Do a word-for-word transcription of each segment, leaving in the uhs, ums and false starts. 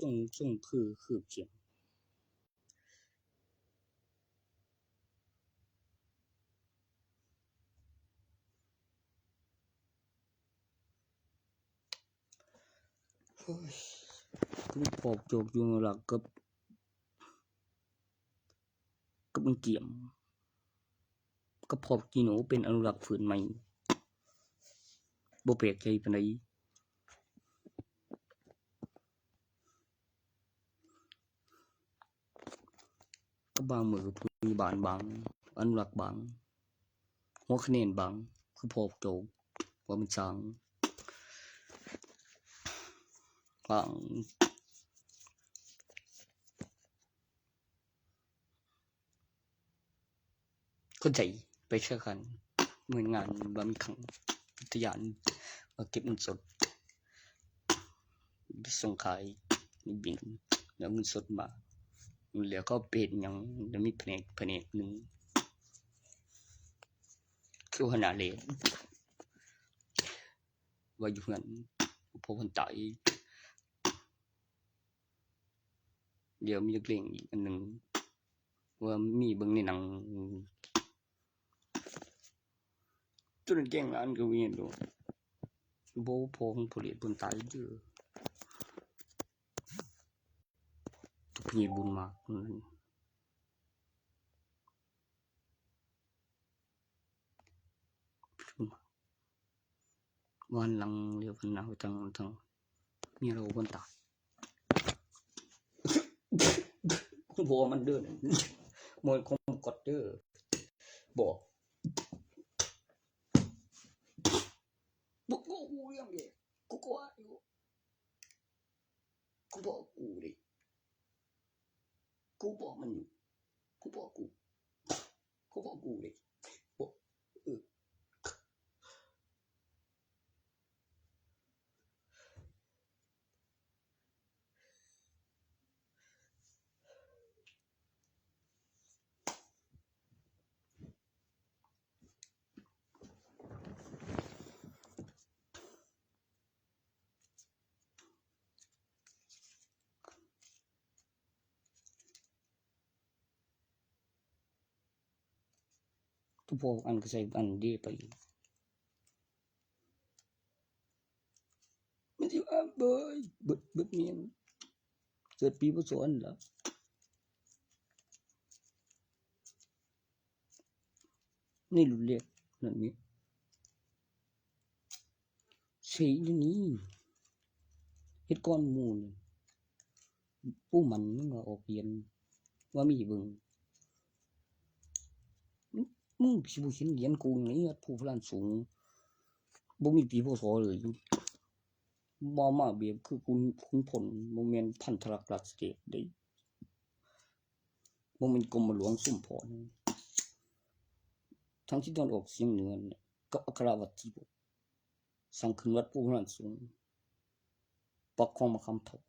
ส่ง ส่งคือ คือเสียง โอ้ย คือปอบโจกอยู่หลักกับ กับมันเกี่ยม กับปอบขี้หนูเป็นอนุรักษ์ฟื้นใหม่ บ่แปลกใจปานใด ก็บางมื้อก็ผู้ใหญ่บ้านบาง อนุรักษ์บาง หัวคะแนนบาง คือปอบโจก ว่ามันสร้าง บาง เข้าใจ ไปเชื่อกัน หน่วยงานบ่มีขัง อุทยาน มาเก็บเงินสด ไปส่งขาย มีบิน แล้วเงินสดมา เหลือก็ไปเฮ็ดหยัง แล้วมีแผนก แผนกหนึ่ง คือหัวหน้าเลข ว่าอยู่เฮือน พอเพิ่นตาย เดี๋ยวมีเรื่องอีกอันหนึ่ง ว่ามีเบิ่งในหนัง จนแจ้งร้านก็มีโดด บ่พอของผู้เล่นเพิ่นตายเด้อ ผู้ใหญ่บุญมาก วันหลังเรียกเพิ่นนะ ว่าจั่ง จั่ง เมียเราเพิ่นตาย คุณพ่อมันเดิน มวยคมกดเด้อ บอก บอกกูเรื่องเดียว กูกลัวอยู่ กูบอกกูเลย กูบอกมันอยู่ กูบอกกู กูบอกกูเลย บอก เออ ทุกพวกอันก็ใส่อันเดียวไป มันสิว่าเบยเบิด เบิดเมียน เกิดปีพศนั่นล่ะ ในรุ่นแรกนั่นนี่ เสียอยู่นี่ เฮ็ดก่อนหมู่นี่ ผู้มันมันก็ออกเหรียญ ว่ามีเบิ่ง มึงสิบ่เห็นเหรียญกูในวัดภูพลานสูง บ่มีปีพศเลย บ่มาแบบคือคุณ คุณพล บ่แม่นพันธรักษ์ราชเดชเด้ บ่แม่นกรมหลวงชุมพร ทางทิศตะวันออกเฉียงเหนือเนี่ย กับอัครวัตรที่บอก สร้างขึ้นวัดภูพลานสูง ปักของมาคำเถาะ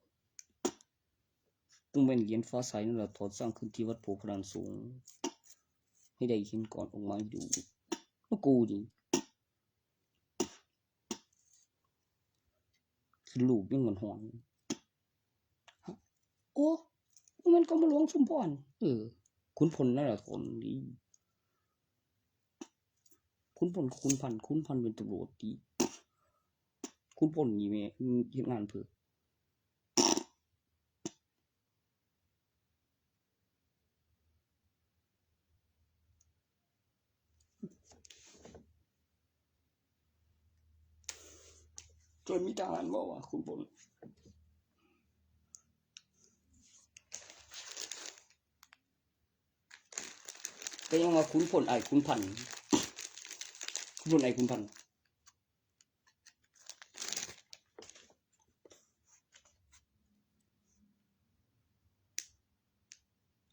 ต้องเป็นเหรียญฟ้าใสนั่นแหละ ถอดสร้างขึ้นที่วัดภูพลานสูง ให้ได้เห็นก่อนออกมาดู แล้วกูนี่ คือรูปยังมันหอน โอ้ มันก็มาหลวงชุมพร เออ ขุนพลนั่นแหละคนดี ขุนพล ขุนพันธุ์ ขุนพันธุ์เป็นตำรวจดี ขุนพลนี่แม่ เฮ็ดงานเพื่อ จนมีทหารบอกว่าขุนพล ก็ยังว่าขุนพลไอ้ขุนพันธุ์ ขุนพลไอ้ขุนพันธุ์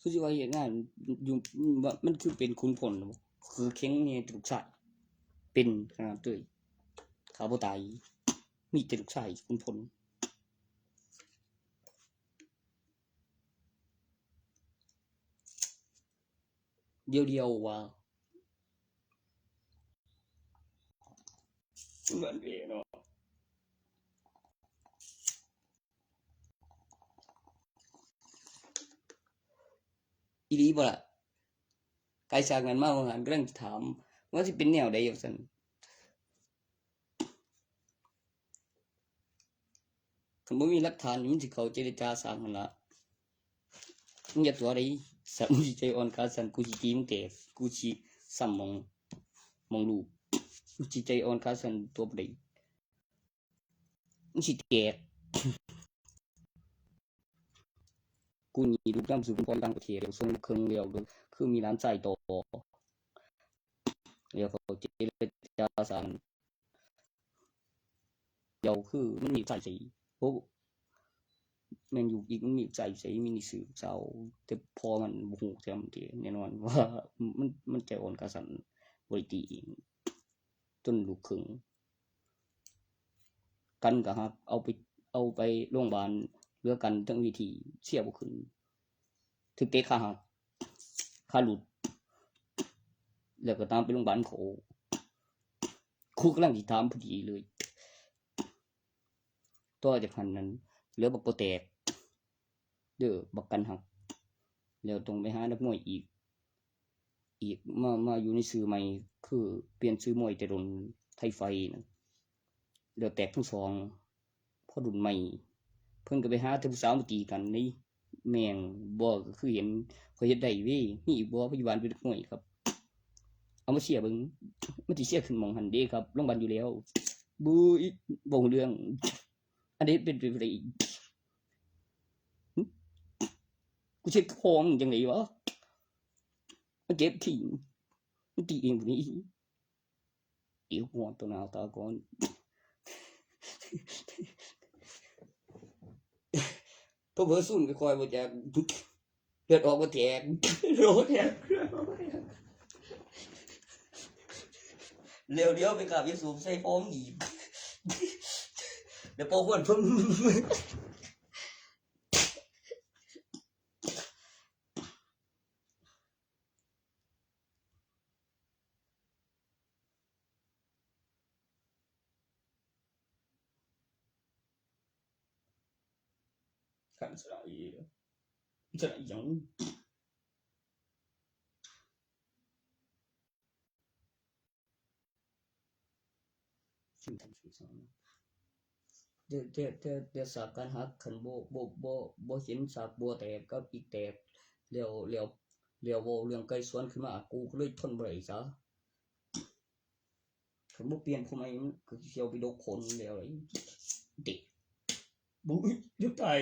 คือสิว่าเฮ็ดงานอยู่ มันคือเป็นขุนพล คือเข่งมีแต่ลูกชาย เป็นขนาดเตย ข้าบ่ตาย มีแต่ลูกชายขุนพล เดียวๆว่า มันเวเนาะ หลีบ่ล่ะ ไกลจากนั้นมาว่าหันกำลังถามว่าสิเป็นแนวใดจังซั่น คันบ่มีหลักฐานนี่มันสิเข้าเจรจาสร้างหั่นล่ะ มึงอย่าตัวใด สัตว์ มึงสิใจอ่อนขาสั่น กูสิตีมึงแตก กูสิซ้ำหม่อง หม่องลูก มึงสิใจอ่อนขาสั่นตัวบ่ได้ มึงสิแตก กูนี่ลูกนำสู่พ่อต่างประเทศ ส่งลูกครึ่งแล้ว คือมีหลานชายต่อ แล้วเขาเจรจาสร้าง เดี๋ยวคือมันมีสายสี โอ้ แม่นอยู่อีก มันมีสายสี มีหนังสือสาว แต่พ่อมันบ่ฮู้แท้มันเด้ แน่นอนว่ามัน มันใจอ่อนขาสั่น บ่ได้ตีเอง จนลูกครึ่ง กันก็หัก เอาไป เอาไปโรงพยาบาล เหลือกันทั้งเวที เชียร์บ่ขึ้น ถืกเตะขาหัก ขาหลุด แล้วก็ตามไปโรงพยาบาลเขา ครูกำลังสิถามพอดีเลย ต่อจากหั้นนั้น เหลือบักโปแตก เด้อ บักกันหัก แล้วต้องไปหานักมวยอีก อีก มา มาอยู่ในชื่อใหม่ คือเปลี่ยนชื่อมวยแต่โดน ไทยไฟท์นะ แล้วแตกทั้งสอง พอรุ่นใหม่ เพิ่นก็ไปหาแต่ผู้สาวมาตีกันนี่ แม่ง บ่ ก็คือเห็นข้อยเฮ็ดได้เว้ย มีอีกบ่ พยาบาลเป็นนักมวยครับ เอามาเชียร์เบิ่ง มันสิเชียร์ขึ้นหม่องหั่นเด้ครับ โรงพยาบาลอยู่แล้ว บุ้ย บ่ฮู้เรื่อง อันนี้เป็นไปบ่ได้อีก หึ กูเช็ดคอมึงจังได๋วะ มันเจ็บขี้ มันตีเองผู้นี้ เดี๋ยวก่อน ตัวหนาวตาก่อน เผลอๆ ซุ่นค่อยๆ บ่จัก เลือดออกบ่แตก เลือดออกบ่แตก เดี๋ยวๆ ไปกราบยาสูบใส่ฟองอีก เดี๋ยวพอควรเพิ่ม ขันสระอี สระอีหยัง แต่ แต่ แต่ แต่ แต่สากการหัก คันบ่ บ่ บ่ บ่เห็นสากบัวแตกกับอีกแตก แล้ว แล้ว แล้วเว้าเรื่องไก่สวนขึ้นมา กูก็เลยทนบ่ได้ซะ คันบ่เปลี่ยนผู้ใหม่ มันก็สิเอาไปดกขนแล้วไอ้เด็ก บุ้ย เดี๋ยวตาย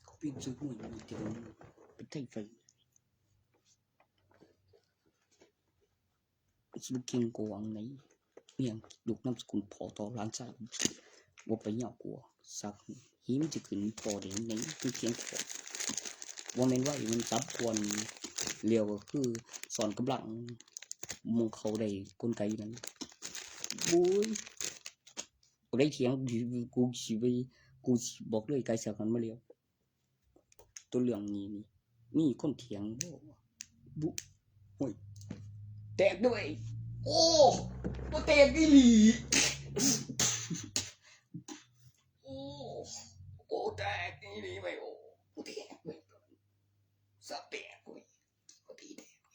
เขาเปลี่ยนชื่อผู้หญิงเต็มเป็นไทยไฟ สิบ่เก่งกว่าหวังไหน เมียงลูกนามสกุลพอต่อหลานชาย บ่ไปเหย้ากลัว สักหิมจะขึ้นพอได้ในเพียงพอ บ่แม่นว่ามันตับควร แล้วก็คือสอนกำลัง หมู่เขาได้กลไกนั้น โอ้ย บ่ได้เถียง กูสิไป กูสิบอกเลย ไกลจากกันมาแล้ว ตัวเรื่องนี้นี่ มีคนเถียงบ่ บุ โอ้ย แตกด้วย โอ้ บ่แตกอีหลี โอ้ โอ้ แตกอีหลีเว้ย โอ้ บ่แตกเว้ย สับแตกเว้ย บ่ตีแตกเว้ย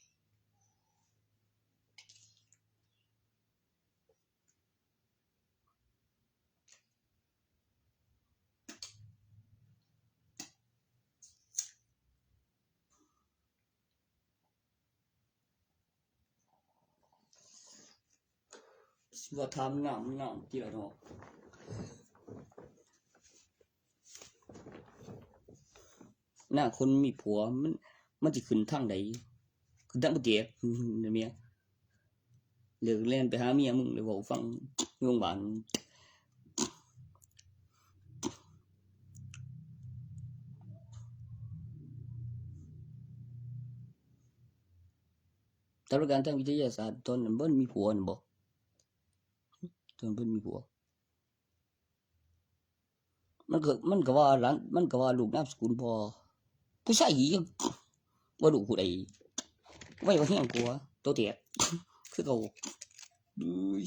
สิว่าถามน้ำ น้ำที่ละเนาะ หน้าคนมีผัว มัน มันสิขึ้นทางใด ขึ้นทางบ่แตก เมีย เลิกแล่นไปหาเมียมึง เลยเว้าฟัง โรงพยาบาล ตามหลักการทางวิทยาศาสตร์ ตอนนั้นบ่มีผัวนั่นบ่ ตอนเพิ่นมีผัว มันก็ มันก็ว่าหลาน มันก็ว่าลูกนามสกุลพ่อ ผู้ชายอีหยัง ว่าลูกผู้ใด ไว้ว่าแฮงกว่า โตแตก คือเก่า อุ้ย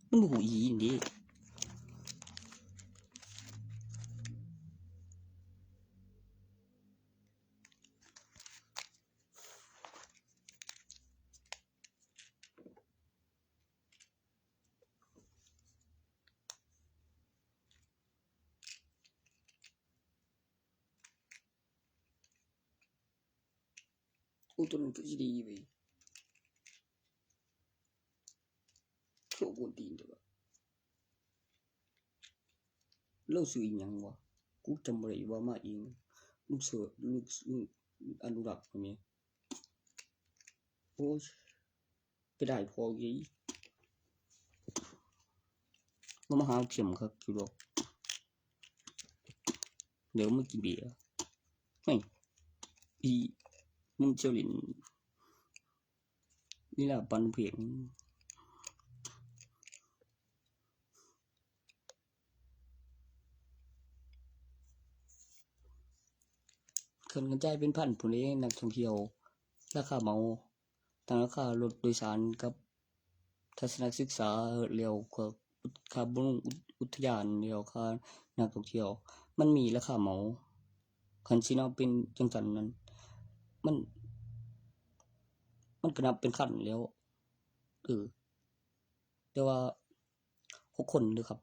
มันบ่ฮู้อีหลีนี่เด้ โอ้ ตัวนั้นคือสิดีเว้ย คือโกนตีนแต่ว่า เราชื่ออีหยังวะ กูจำบ่ได้ว่ามาเอง ลูกเสือ ลูก ลูกอนุรักษ์คนนี้ โอ้ย ไปได้พออีก บ่มาหาเข้มคักอยู่ดอก เดี๋ยวมากินเบียร์ เฮ้ย อี มึงเที่ยวเล่นลีลาปั่นเพลง ขึ้นกันจ่ายเป็นพันพู้นเด้ นักท่องเที่ยว ราคาเหมา ทั้งราคารถโดยสารกับทัศนศึกษา แล้วก็ค่าบำรุงอุท- อุทยาน แล้วค่านักท่องเที่ยว มันมีราคาเหมา คันสินับเป็นจั่งซั้นนั้น มัน มันก็นับเป็นคันแล้ว เออ แต่ว่าหกคนเด้อครับ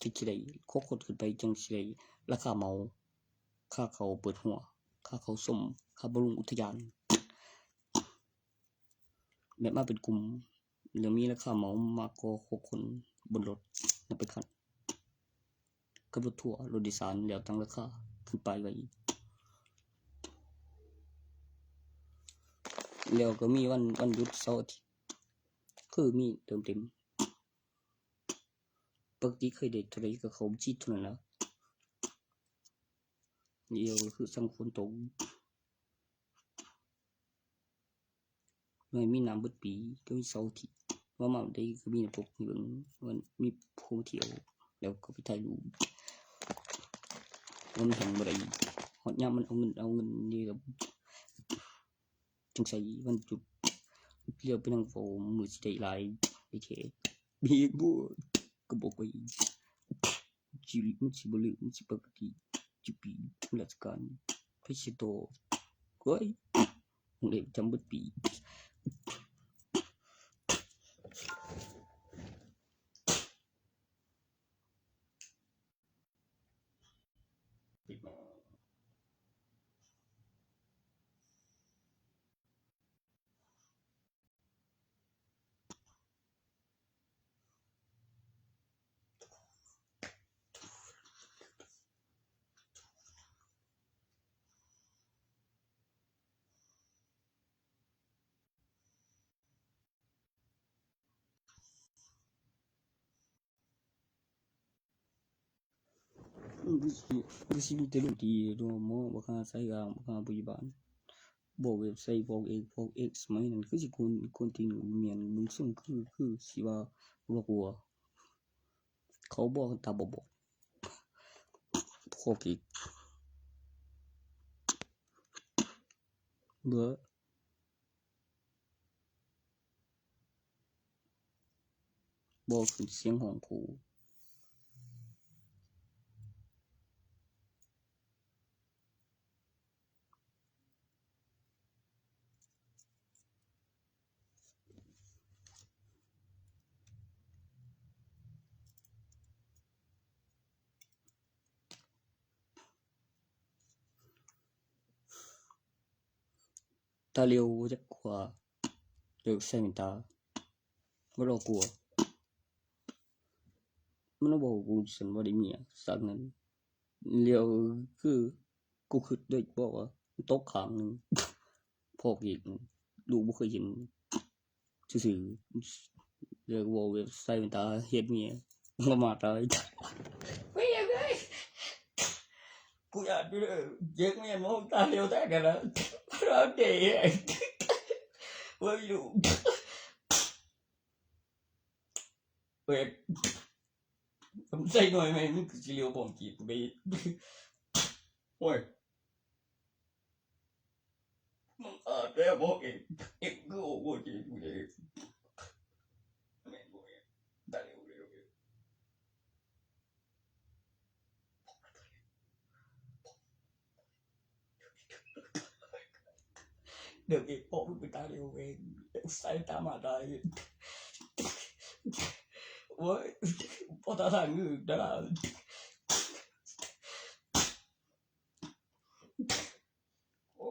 จั่งสิได้ หกคนขึ้นไปจั่งสิได้ราคาเหมา ค่าเข้าเปิดหัว ค่าเข้าชม ค่าบำรุงอุทยาน แบบมาเป็นกลุ่ม แล้วมีราคาเหมามากกว่าหกคนบนรถ นับเป็นคัน กับรถทัวร์ รถโดยสาร แล้วตั้งราคาขึ้นไปไว้อีก แล้วก็มีวัน วันหยุดเสาร์อาทิตย์ คือมีเติมเต็ม ปกติเคยได้เท่าใดก็เข้าบัญชีเท่านั้นล่ะ เดี๋ยวคือส่ำฝนตก หน่วยมีน้ำเบิดปี ก็มีเสาร์อาทิตย์ ว่ามาได้ก็มีน้ำตกให้เบิ่ง มันมีผู้มาเที่ยว แล้วก็ไปถ่ายรูป มันแฮงบ่ได้ ฮอดยามมันเอาเงิน เอาเงินนี่ก็ จั่งใส่วันหยุด เรียกไปนั่งเฝ้า มื้อสิได้หลาย ได้แท้ มีบ่ ก็บอกไว้ สิ มันสิบ่ลืม มันสิปกติ จุปีราชการ ไปเสียต่อ โอ้ย เด็กจำเบิดปี มันคือสิ คือสิมีแต่เรื่องดีเนาะ หมอบักห่าสายกลาง บักห่าพยาบาล บอกเว็บไซต์ บอกเอก บอกเอก สมัยนั้นคือสิคน คนที่เมียน เบิ่งทรงคือ คือสิว่าบ่กลัว เขาบอกตาบอดๆ พวกอีก เบ้อ บ่ขึ้นเสียงฮ้องคู ตาเหลียวบ่จักขวา เลิกใส่แว่นตา บ่รอกลัว มันเว้ากูซั้น บ่ได้เมีย สักนั้น เหลียวคือ กูคิดโดยเฉพาะว่ามันตกข้างหนึ่ง พอกอีก ลูกบ่เคยเห็น ซื่อๆ เรียกว่าใส่แว่นตาเฮ็ดเมีย ละหมาดตาย เฮ้ย เฮ้ย กูอยากดูเลยเจ๊กแม่มองตาเดียวได้กันแล้วเราเจ๊ว่าอยู่เว้ยผมใส่หน่อยไหมมันคือสิเลียวผมจีบกูไปโอ้ย มึงเออเดี๋ยวบอกเองเองก็โอ้โหเจ๊กูเลยแม่งบอกเองได้เลย เดี๋ยวเองบอกมึงไปตาเดียวเองใส่ตามาได้โอ้ยพอตาทางอื่นได้ละโอ้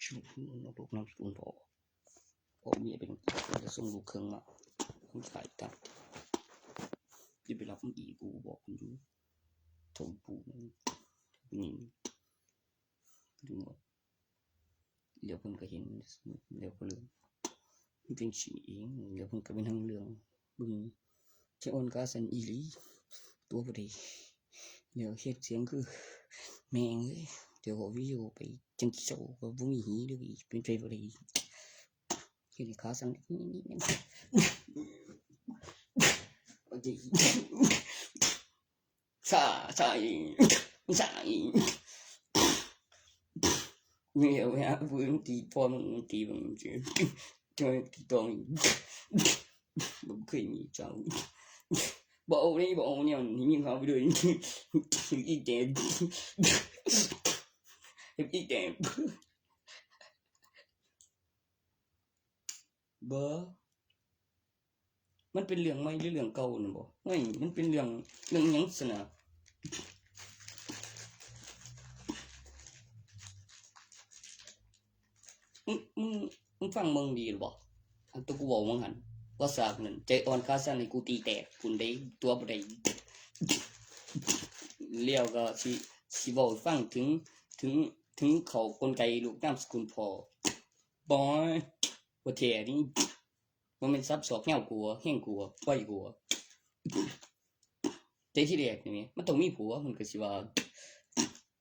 ชุบลูกน้ำสกุลพอพอเมียเป็นจะส่งลูกเครื่องมาต้องถ่ายตัดที่ไปรับมันอีกกูบอกมันอยู่ทงปูมันนี่ดึงหมดเดี๋ยวเพิ่นก็เห็นเดี๋ยวก็ลืมมันเป็นสิ่งเองเดี๋ยวเพิ่นก็เป็นทั้งเรื่องบึงจะอ่อนกาสันอีหลีตัวบ่ได้เดี๋ยวเฮ็ดเสียงคือแม่งเอ้ยเดี๋ยวขอวิดีโอไปจังเจ้าก็บ่มีหีเด้อเป็นไปบ่ได้เฮ็ดให้ขาสั่นนิดๆ โอเคซาซาอีซาอีมีเอาไว้ฮะปืนตีพ่อมึงตีมึงเจอเจอตีตองบ่เคยมีเจ้าบอกเอานี่บอกเอาเนี่ยนี่มีเขาไปด้วยอีกแดงอีกแดง บ่ มันเป็นเรื่องใหม่หรือเรื่องเก่านั่นบ่ เฮ้ย มันเป็นเรื่อง เรื่องหยังซะนะ มึง มึง มึงฟังมึงดีหรือบ่ อันตัวกูเว้ามึงหั่น ว่าสากนั่น ใจอ่อนขาสั่นให้กูตีแตก คุณได้ตัวบ่ได้ แล้วก็สิ สิเว้าให้ฟังถึง ถึง ถึงเข้ากลไกลูกนามสกุลพ่อ บอย บ่แท้นี่ บ่แม่นสับศอกเหย้ากลัว แฮงกลัว ปล่อยกลัว แต่ทีแรกนี่แหม มันต้องมีผัว มันก็สิว่า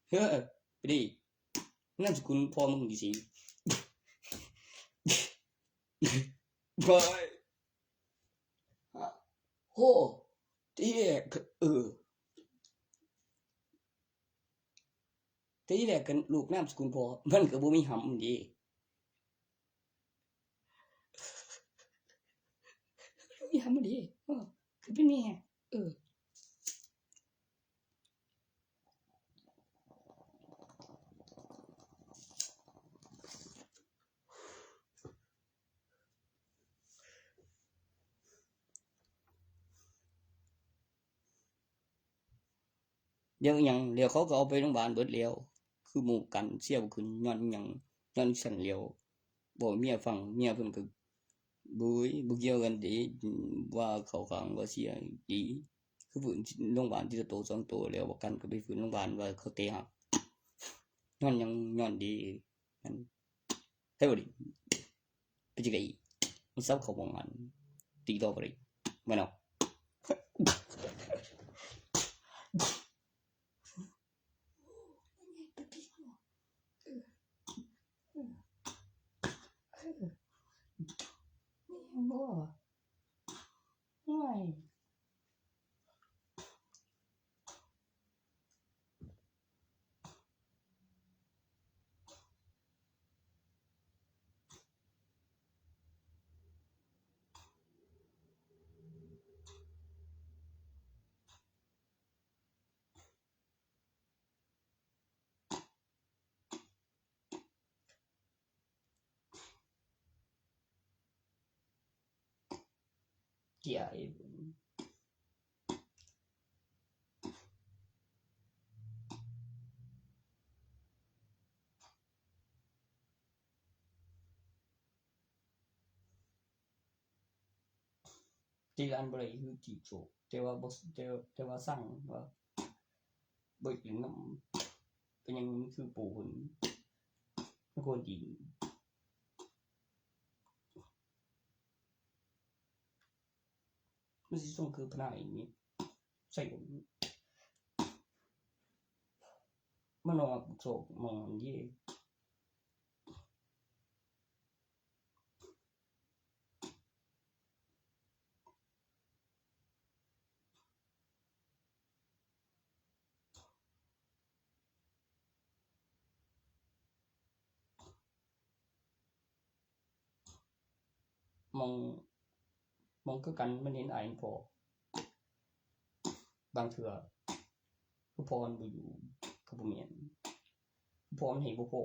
เฮ้อ ไปดิ นามสกุลพ่อมึงจั่งซี้ บอย โห ทีแรก เออ ทีแรกก็ลูกนามสกุลพ่อ มันก็บ่มีหำเด้ มีหำเด้ เออ คือเป็นแม่ เออ เดี๋ยวอิหยัง เดี๋ยวเขาก็เอาไปโรงพยาบาลเบิดแล้ว คือหมู่กันเสียบ่ขึ้น ย้อนหยัง ย้อนฉันแหล้ว บอกเมียฟัง เมียเพิ่นก็ บุ้ย บ่เกี่ยวกันเด้ ว่าเข้าข้างว่าเสียดี คือฟื้นโรงพยาบาลทีละโตสองโต แล้วประกันก็ไปฟื้นโรงพยาบาลว่าเขาเตะหัก ย้อนหยัง ย้อนดี นั่น ใช่บ่ดิ เป็นจังได๋ มันสับเข้าบ่งาน ตีต่อบ่ได้ แม่นบ่ บ่ ห่วย เกียร์ไอ้ ตีร้านบ่ได้คือจีบโสด แต่ว่าบ่ แต่ แต่ว่าสั่งว่าบ่กินนำ เป็นหยังคือปู่เพิ่น เป็นคนดี มันสิส่งคือพนักงานนี่ ใส่ผม มันออกโศกมองเย่ มอง มองคือกัน มันเห็นอ้ายเห็นพ่อ บางเทื่อ คือพ่อมันบ่อยู่ ก็บ่แม่น พ่อมันให้บ่พอ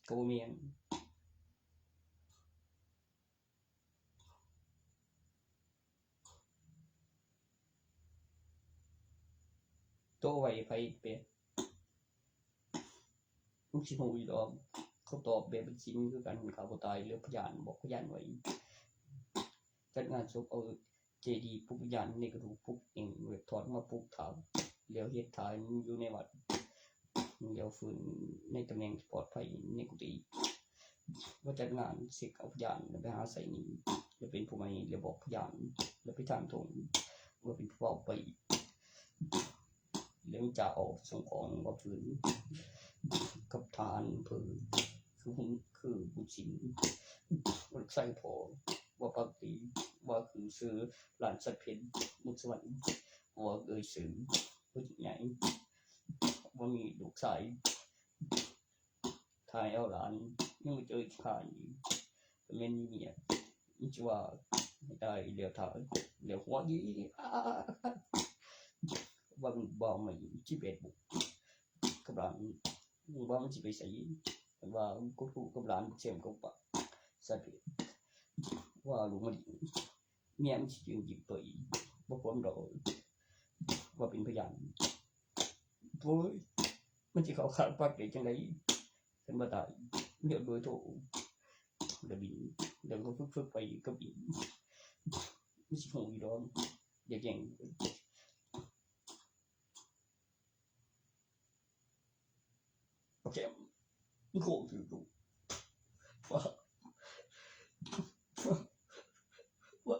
ก็บ่แม่น โตไว้ไผเปะ มึงสิฮู้อยู่ดอก เขาตอบแบบบัญชีมึงคือกัน ข้าบ่ตาย เหลือพยาน บอกพยานไว้ จัดงานศพ เอาเจดีย์ปลุกวิญญาณในกระดูก ปลุกเอง แบบถอดมาปลุกถาว แล้วเฮ็ดถาวอยู่ในวัด แล้วฟื้นในตำแหน่งที่ปลอดภัยในกุฏิ ว่าจัดงานเสกเอาพยานแล้วไปหาใส่นี่ แล้วเป็นผู้ใหม่ แล้วบอกพยาน แล้วไปทางทง ว่าเป็นผู้เอาไป แล้วจะออกส่งของว่าฟื้น กับทานเพิ่น คือบุญ คือบุญสิน ว่าใส่พอ ว่าปกติ ว่าคือซื้อหลานสัตว์เพ็ญ บุญสวรรค์ ว่าเอ่ยซื้อ ผู้ใหญ่ ว่ามีลูกชาย ถ่ายเอาหลาน ยังบ่เจออีกถ่ายอีก ก็แม่นมีเมีย มันสิว่าให้ตายแล้วถ่าย แล้วหัวดี อ้า ว่ามันบ่มาอยู่สิบเอ็ดบุก กับหลาน มึงว่ามันสิไปไส ว่ากูถูกกับหลานเสียมกับปะ สัตว์ ว่าลูกมัน เมียมันสิยืนหยิบตัวอีก บ่พร้อมดอก ว่าเป็นพยาน โอ้ย มันสิเข้าข้างปากได้จังได๋ คันบ่ตาย เดี๋ยวโดยโทษ เดี๋ยวบิน เดี๋ยวก็ฝึกๆไปก็บิน มันสิฮู้อยู่ดอก อย่าแกล้ง โอเค มึงโกงถือกู ว่า ว่า ว่า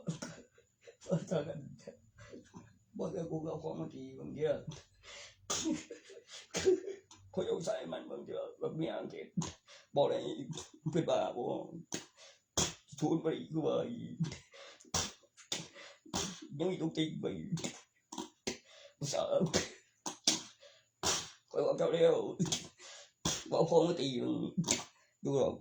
ว่า ว่า ว่า ว่า กูเอาของมาตีบางเทื่อ เขาเอาใส่มันบางเทื่อ แบบเมียอังกฤษ บอกเลย เป็นบ้าบ่ ทูนไปอีกว่าอีก ยังมีลูกติดไป ผู้สาว ข้อยบอกเจ้าแล้ว ว่าพ่อมาตีมึง ดูหรอก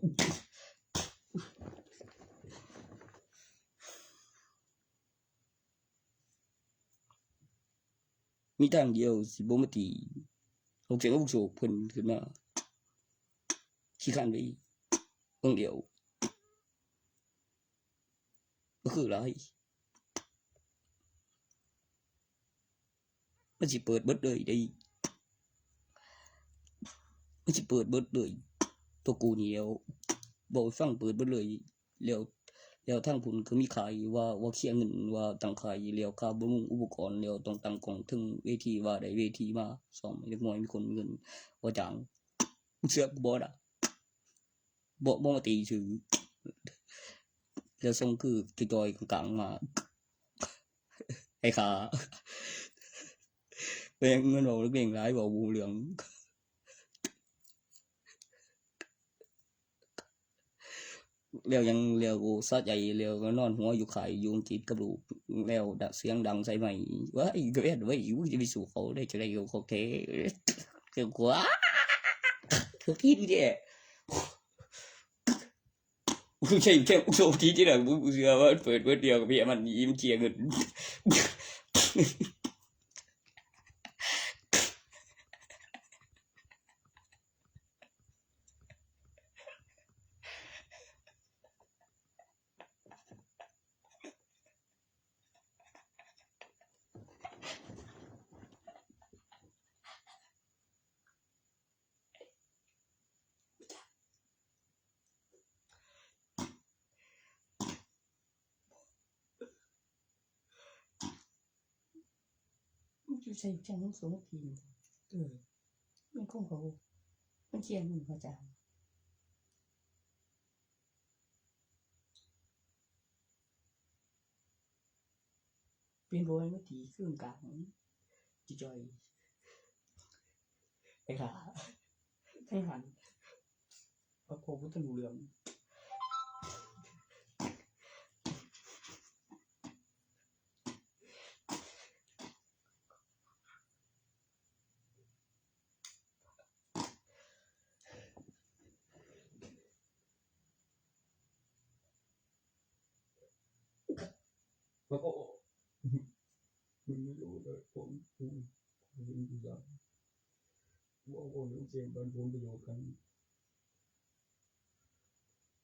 มีทางเดียวสิบ่มาตี เอาเสียงลูกโศกเพิ่นขึ้นมา ขี้คร้านไปอีก องค์เดียว ก็คืออะไร มันสิเปิดเบิดเลยได้ มันสิเปิดเบิดเลย ตัวกูนี่แล้ว บอกให้ฟังเปิดเบิดเลย แล้ว แล้วทางพุ้นก็มีขายว่า ว่าเคลียร์เงิน ว่าตั้งขาย แล้วค่าบำรุงอุปกรณ์ แล้วต้องตั้งกล้องเทิงเวที ว่าได้เวทีมาซ้อมให้เด็กน้อยมีคนมีเงิน ว่าจ้าง มึงเชื่อกูบ่ล่ะ บ่ บ่มาตีซื่อ แล้วส่งคือจ่อยๆกลางๆมา ไอ้ขา แม่งเงินเว้าเรื่องหลาย เว้าบ่รู้เรื่อง แล้วยัง แล้วกูสะใจ แล้วก็นอนหัวอยู่ค่ายอยู่อังกฤษกับลูก แล้วเสียงดังใส่ไมค์ ว้าย ก็แอดไว้ กูจะไปสู้เขาได้จั่งใด๋ เขาแท้ คือกู คือคิดอยู่เด้ กูใช้แค่กูโชคดีที่ไหน กู กูเชื่อว่าเปิดเบิดเดียวกับเมียมัน อีมันเคลียร์เงิน มันอยู่ใส่จังมันสูงทีน เออ มันคงเขา มันเชียร์มันเขาจะ เป็นบ่อยมาตีเครื่องกลาง จิจ่อย ไอ้ห่า ไอ้หัน พระโคพุทธรูเรือง แล้วก็ มันไม่รู้เลย ผม ผม ผมอยู่ยาว ว่าคนเสียงบันผมประโยชน์กัน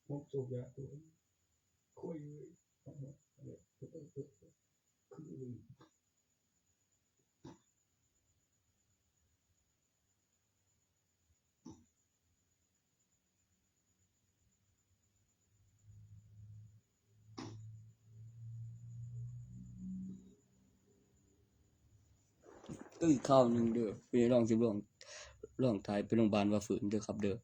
พบโชคยากตัว คุยเลย คือ ก็อีกข่าวหนึ่งเด้อ พี่น้องจำลอง ลองถ่ายไปโรงพยาบาลว่าฟื้นเด้อครับเด้อ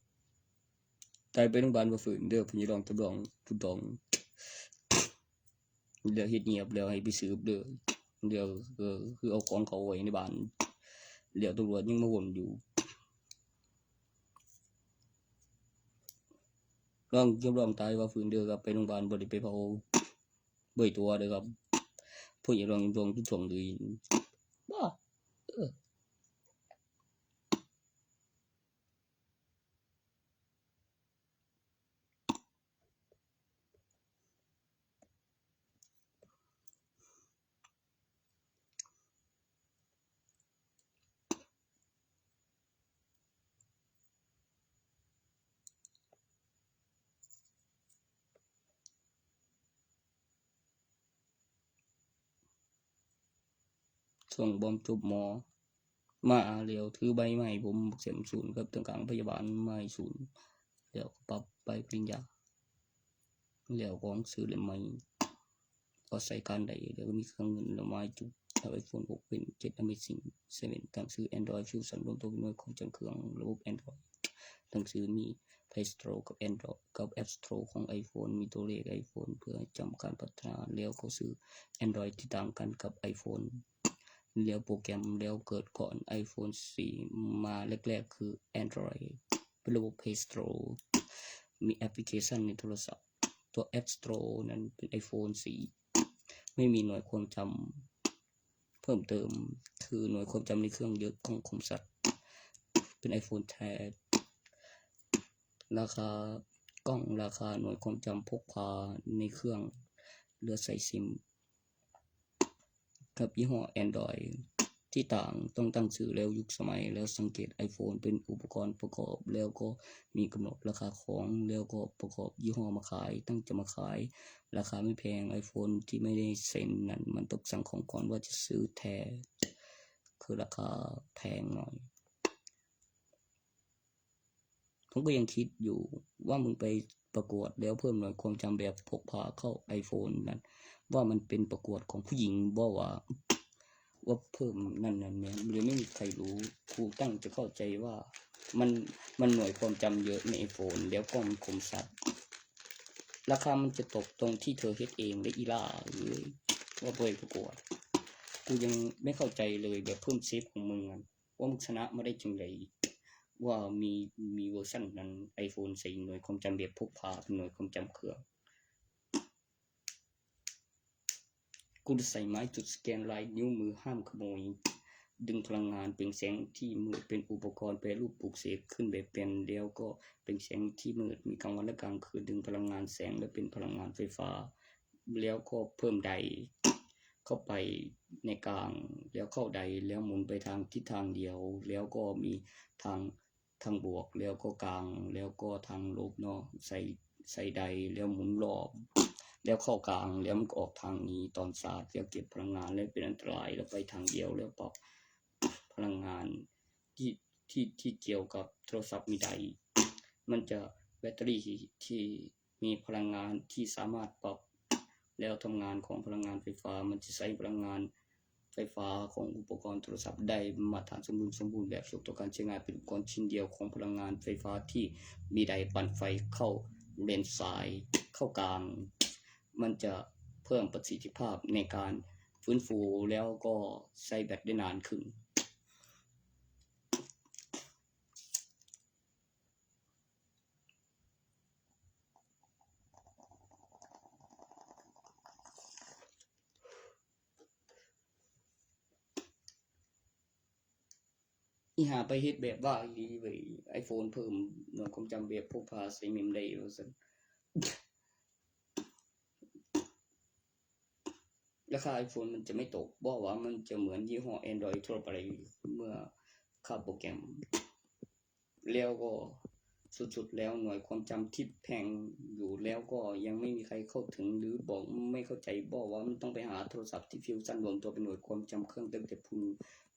ถ่ายไปโรงพยาบาลว่าฟื้นเด้อ พี่น้องจำลอง ผู้ดอง เดี๋ยวเฮ็ดเงียบ แล้วให้ไปสืบเด้อ เดี๋ยว เออ คือเอาของเขาไว้ในบ้าน เดี๋ยวตำรวจยังมาวนอยู่ ลองจำลองถ่ายว่าฟื้นเด้อครับ ไปโรงพยาบาล บ่ได้ไปเผา บ่ได้ตัวเด้อครับ พวกอย่าลอง ลอง ลองดู บ้า เออ ส่งบอมจบหมอ มาแล้วถือใบมาให้ผม บักเข็มศูนย์ครับ ตรงกลางพยาบาลมาให้ศูนย์ แล้วก็ปรับใบปริญญา แล้วของซื้อเล่มใหม่ ก็ใส่การได้ แล้วก็มีเครื่องเงิน แล้วไม้จุก แล้ว iPhone หก เป็น เจ็ด Amazing เซเว่น ตั้งชื่อ Android Fusion รวมตัวเป็นหน่วยความจำเครื่อง ระบบ Android ตั้งชื่อมี Play Store กับ Android กับ App Store ของ iPhone มีตัวเลข iPhone เพื่อจำการพัฒนา แล้วก็ชื่อ Android ที่ต่างกันกับ iPhone แล้วโปรแกรม แล้วเกิดก่อน iPhone สี่ มาแรกๆ คือ Android เป็นระบบ Play Store มีแอปพลิเคชันในโทรศัพท์ ตัว App Store นั้นเป็น iPhone สี่ ไม่มีหน่วยความจำเพิ่มเติม คือหน่วยความจำในเครื่องเยอะ กล้องคมชัด เป็น iPhone แท้ ราคากล้อง ราคาหน่วยความจำพกพาในเครื่อง เหลือใส่ซิม กับยี่ห้อ Android ที่ต่างต้องตั้งชื่อแล้วยุคสมัย แล้วสังเกต iPhone เป็นอุปกรณ์ประกอบ แล้วก็มีกำหนดราคาของ แล้วก็ประกอบยี่ห้อมาขาย ตั้งจะมาขายราคาไม่แพง iPhone ที่ไม่ได้เซ็นนั้นมันต้องสั่งของก่อนว่าจะซื้อแท้ คือราคาแพงหน่อย ผมก็ยังคิดอยู่ว่ามึงไปประกวดแล้วเพิ่มหน่วยความจำแบบพกพาเข้า iPhone นั้น ว่ามันเป็นประกวดของผู้หญิงบ่ว่า ว่าเพิ่มนั่นนั่นเนี่ยหรือไม่มีใครรู้ กูตั้งจะเข้าใจว่ามันมันหน่วยความจำเยอะใน iPhone แล้วกล้องมันคมชัด ราคามันจะตกตรงที่เธอเฮ็ดเองและอีหล่าเอ้ยว่าบ่ไปประกวด กูยังไม่เข้าใจเลยแบบเพิ่มเซฟของมึงอะว่ามึงชนะมาได้จังไดว่ามีมีเวอร์ชันนั้น iPhone ใส่หน่วยความจำแบบพกพาเป็นหน่วยความจำเครื่อง กูจะใส่ไม้จุดสแกนลายนิ้วมือห้ามขโมย ดึงพลังงานเปล่งแสงที่มืดเป็นอุปกรณ์แปรรูปปลุกเสกขึ้นแบบเป็น แล้วก็เปล่งแสงที่มืดมีกลางวันและกลางคืน ดึงพลังงานแสงและเป็นพลังงานไฟฟ้า แล้วก็เพิ่มไดเข้าไปในกลาง แล้วเข้าไดแล้วหมุนไปทางทิศทางเดียว แล้วก็มีทางทางบวก แล้วก็กลาง แล้วก็ทางลบเนาะ ใส่ใส่ไดแล้วหมุนรอบ แล้วเข้ากลาง แล้วมันก็ออกทางนี้ ตอนสาดแล้วเก็บพลังงานแล้วเป็นอันตราย แล้วไปทางเดียวแล้วปรับพลังงานที่ที่ที่เกี่ยวกับโทรศัพท์มีได มันจะแบตเตอรี่ที่ที่มีพลังงานที่สามารถปรับ แล้วทำงานของพลังงานไฟฟ้า มันจะใช้พลังงานไฟฟ้าของอุปกรณ์โทรศัพท์ได้มาตรฐานสมบูรณ์สมบูรณ์แบบสะดวกต่อการใช้งานเป็นอุปกรณ์ชิ้นเดียวของพลังงานไฟฟ้าที่มีไดปั่นไฟเข้าเลนซ้ายเข้ากลาง มันจะเพิ่มประสิทธิภาพในการฟื้นฟูแล้วก็ใช้แบตได้นานขึ้น อีหาไปเฮ็ดแบบว่าอีหลีเว้ย iPhone เพิ่มหน่วยความจำแบบพกพาใส่เมมได้ว่าซั่น ราคา iPhone มันจะไม่ตก เพราะว่ามันจะเหมือนยี่ห้อ Android ทั่วไป เมื่อค่าโปรแกรม แล้วก็สุดๆแล้วหน่วยความจำที่แพงอยู่แล้วก็ยังไม่มีใครเข้าถึง หรือบอกไม่เข้าใจ บอกว่ามันต้องไปหาโทรศัพท์ที่ Fusion รวมตัวเป็นหน่วยความจำเครื่องตั้งแต่พุน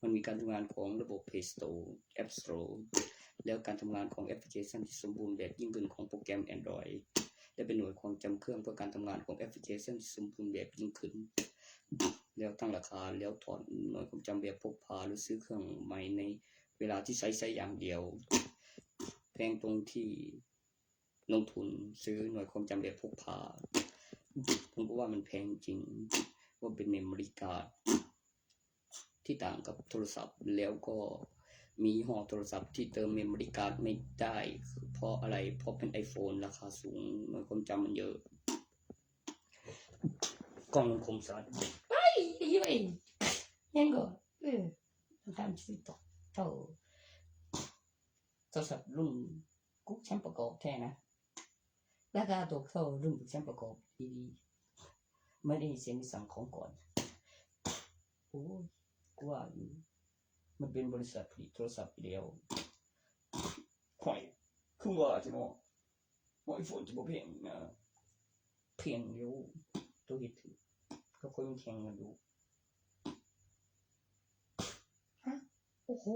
มันมีการทำงานของระบบ Play Store App Store แล้วการทำงานของแอปพลิเคชันที่สมบูรณ์แบบยิ่งขึ้นของโปรแกรม Android และเป็นหน่วยความจำเครื่องเพื่อการทำงานของแอปพลิเคชันที่สมบูรณ์แบบยิ่งขึ้น แล้วตั้งราคา แล้วถอดหน่วยความจำแบบพกพา หรือซื้อเครื่องใหม่ในเวลาที่ใช้ใช้อย่างเดียว แพงตรงที่ลงทุนซื้อหน่วยความจำแบบพกพา ผมก็ว่ามันแพงจริง ว่าเป็นเมมโมรี่การ์ดที่ต่างกับโทรศัพท์ แล้วก็มียี่ห้อโทรศัพท์ที่เติมเมมโมรี่การ์ดไม่ได้ เพราะอะไร เพราะเป็น iPhone ราคาสูง หน่วยความจำมันเยอะ กล้องคมชัด เฮ้ย ไอ้เฮ้ย ยังก่อน เออ ทำสิต่อ เท่า โทรศัพท์รุ่นกุ๊กแชมป์ประกอบแท้นะ ราคาตกเท่ารุ่นกุ๊กแชมป์ประกอบดีๆ ไม่ได้เสียงสั่งของก่อน โอ้ย กูว่าอยู่ มันเป็นบริษัทผลิตโทรศัพท์อยู่แล้ว ข่อย คือว่าจะเนาะ ว่า iPhone จะบ่แพงนะ แพงอยู่ ตัวเฮ็ดถือ ก็ค่อยมันแข่งกันอยู่ ฮะ โอ้โห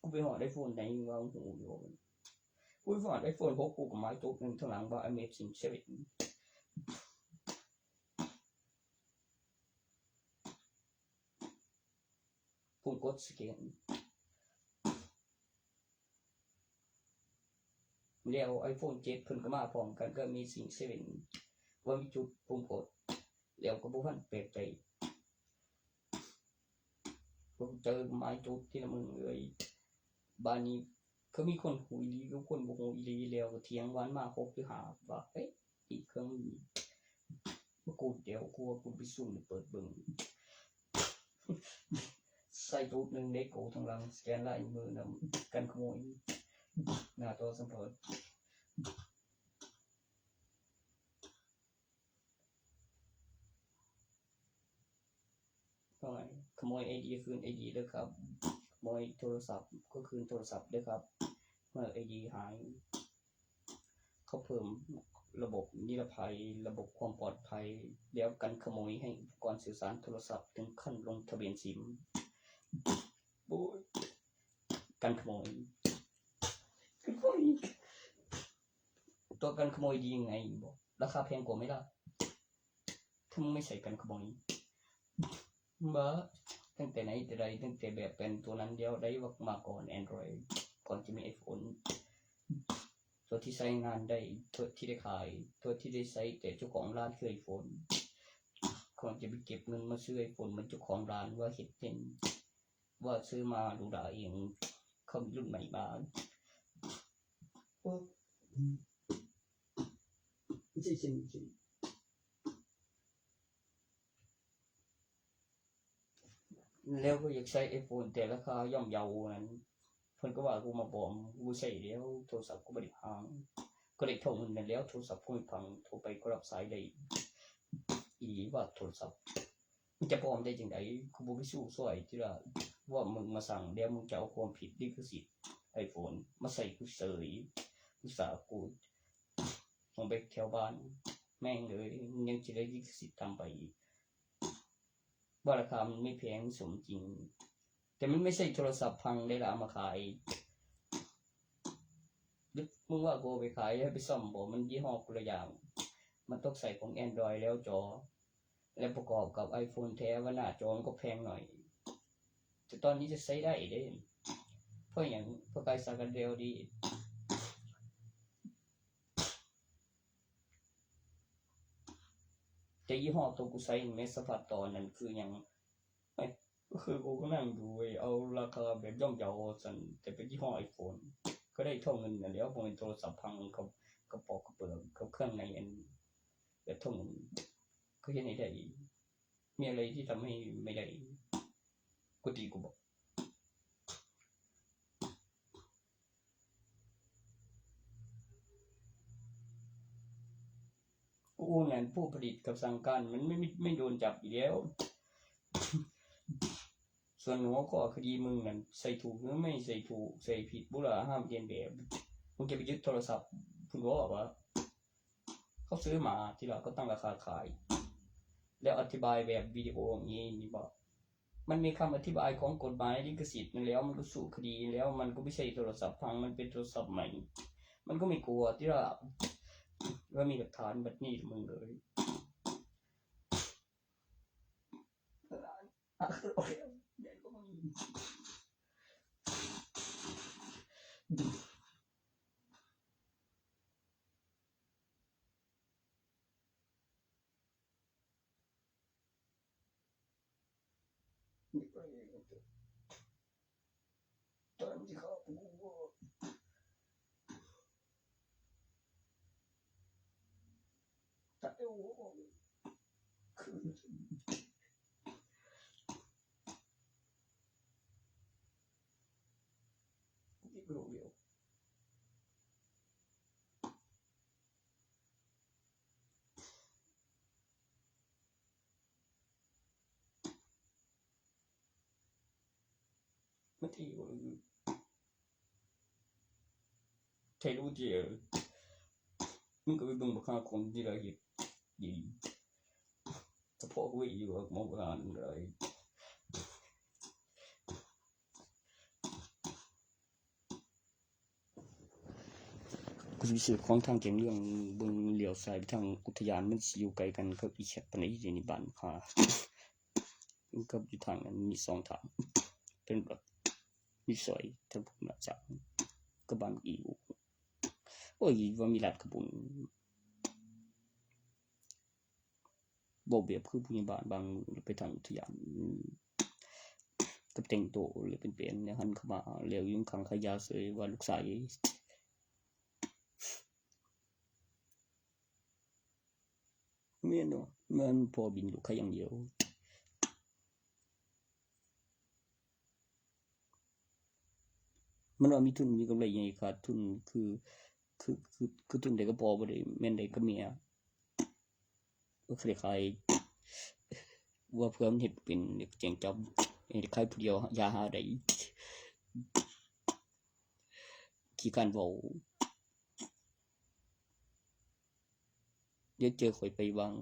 กูไปหอด iPhone ไหนมึงว่ามึงหูอยู่บ่ กูไปหอด iPhone หก กูก็ไม้จุกหนึ่งข้างหลังว่า Amazing Seven ผมกดสแกน แล้ว iPhone เจ็ด เพิ่นก็มาพร้อมกันก็ Amazing Seven ว่ามีจุดผมกด แล้วก็บ่ทันแปลกใจ ผมเจอไม้จุดที่ละมึงเลย บาดนี้ก็มีคนหูอีหลีกับคนบ่หูอีหลี แล้วก็เถียงวันมาหกหรือห้าว่า เอ้ย อีกเครื่องนี้ บ่กูเดี๋ยวกูว่ากูไปซุ่มเปิดเบิ่ง ใส่จุดหนึ่งเด้ กูทางหลังสแกนลายมือนำกันขโมย หน้าต่อสัมผัส ขโมยไอดีคืนไอดีเลยครับ ขโมยโทรศัพท์ก็คืนโทรศัพท์ด้วยครับ เมื่อไอดีหาย เขาเพิ่มระบบนิรภัย ระบบความปลอดภัย แล้วกันขโมยให้อุปกรณ์สื่อสารโทรศัพท์ถึงขั้นลงทะเบียนซิม โอ้ย กันขโมย กันขโมย ตัวกันขโมยดียังไงบอก ราคาแพงกว่าไหมล่ะ ถ้ามึงไม่ใส่กันขโมย บ้า ตั้งแต่ไหนแต่ไร ตั้งแต่แบบเป็นตัวนั้นแล้วได้ว่ามาก่อน Android ก่อนจะมี iPhone ตัวที่ใช้งานได้ ตัวที่ได้ขาย ตัวที่ได้ใช้แต่เจ้าของร้านคือ iPhone ก่อนจะไปเก็บเงินมาซื้อ iPhone มันเจ้าของร้านว่าเห็ดเป็น ว่าซื้อมาหรูหราเอง เขามีรุ่นใหม่มา โอ้ จริงจริงจริง แล้วก็อยากใช้ iPhone แต่ราคาย่อมเยานั้น เพิ่นก็ว่ากูมาปลอม กูใช้แล้ว โทรศัพท์กูบ่ได้พัง ก็ได้เท่าเงินนั่นแล้ว โทรศัพท์กูไม่พัง โทรไปก็รับสายได้ อีหลีว่าโทรศัพท์ มันจะปลอมได้จังได๋ กูบ่ไปสู้ซอยที่ละ ว่ามึงมาสั่งแล้วมึงจะเอาความผิดลิขสิทธิ์ iPhone มาใส่กูเสย อุตส่าห์กู ของไปแถวบ้าน แม่งเอ้ย มึงยังจะได้ลิขสิทธิ์ตามไปอีก ว่าราคามันไม่แพงสมจริง แต่มันไม่ใช่โทรศัพท์พังได้ละเอามาขาย หรือมึงว่ากูเอาไปขายให้ไปซ่อมบ่ มันยี่ห้อคนละอย่าง มันต้องใส่ของ Android แล้วจอ และประกอบกับ iPhone แท้ว่าหน้าจอมันก็แพงหน่อย แต่ตอนนี้จะใช้ได้เด้ เพราะอย่าง เพราะกายสากันเดียวดี แต่ยี่ห้อตัวกูใช้แม้สภาพตอนนั้นคือยัง เอ้ย ก็คือกูก็นั่งดูเว้ย เอาราคาแบบย่อมเยาสัน แต่เป็นยี่ห้อ iPhone ก็ได้เท่าเงินนั่นแหล้ว เพราะเป็นโทรศัพท์พังกับกระปอกกระเปลือกกับเครื่องในอันแบบเท่าเงิน ก็เฮ็ดให้ได้ มีอะไรที่ทำให้ไม่ได้ กูตีกูบอก กูนั่นผู้ผลิตกับสั่งการ มันไม่ ไม่ ไม่โดนจับอยู่แล้ว ส่วนหัวข้อคดีมึงนั่นใส่ถูกหรือไม่ใส่ถูก ใส่ผิดบุหราห้ามเลียนแบบ มึงจะไปยึดโทรศัพท์ คุณบอกว่า เขาซื้อมาที่เราก็ตั้งราคาขาย แล้วอธิบายแบบวิดีโออย่างนี้นี่บอก มันมีคำอธิบายของกฎหมายลิขสิทธิ์นั่นแล้ว มันก็สู้คดีแล้ว มันก็ไม่ใช่โทรศัพท์พัง มันเป็นโทรศัพท์ใหม่ มันก็ไม่กลัวที่เรา ว่ามีหลักฐานแบบนี้มึงเลย ตอนที่เขาปลูกวัว ตัดเอาหัวออก คือ อีกลูกเดียว มันตีบ่ ใช่รู้เจีย มึงก็ไปเบิ่งบักฮาของที่เราเฮ็ดดี เฉพาะกูอยู่กับหมอประธานก็ได้ กูสิไปซื้อของทางแกงเรื่อง เบิ่งเหลียวซ้ายไปทางอุทยาน มันสิอยู่ไกลกันกับอีแคทปานใด เดี๋ยวนี้บ้านข้า กับอยู่ทางนั้นมีสองทาง เป็นแบบมีซอยทางพุ้นน่ะจ้ะ กับบ้านอีก โอ้ย ว่ามีลาดกระบุน บอกแบบคือผู้ใหญ่บ้านบางมื้อไปทางอุทยาน กับแต่งตัวเลยเป็นๆ แล้วหันเข้ามา แล้วอยู่ข้างขายยาเสยว่าลูกชาย แม่นบ่ แม่นพ่อบินลูกขายอย่างเดียว มันว่ามีทุนมีกำไรใหญ่ ขาดทุนคือ คือ คือ คือทุนใดก็พอบ่ได้ แม่นใดก็เมีย ก็คล้ายๆ ว่าเพื่อมันเฮ็ดเป็นเด็กเจ๋งจอบ เฮ็ดขายผู้เดียว อย่าหาได้ ขี้คร้านเว้า เดี๋ยวเจอข่อยไปวาง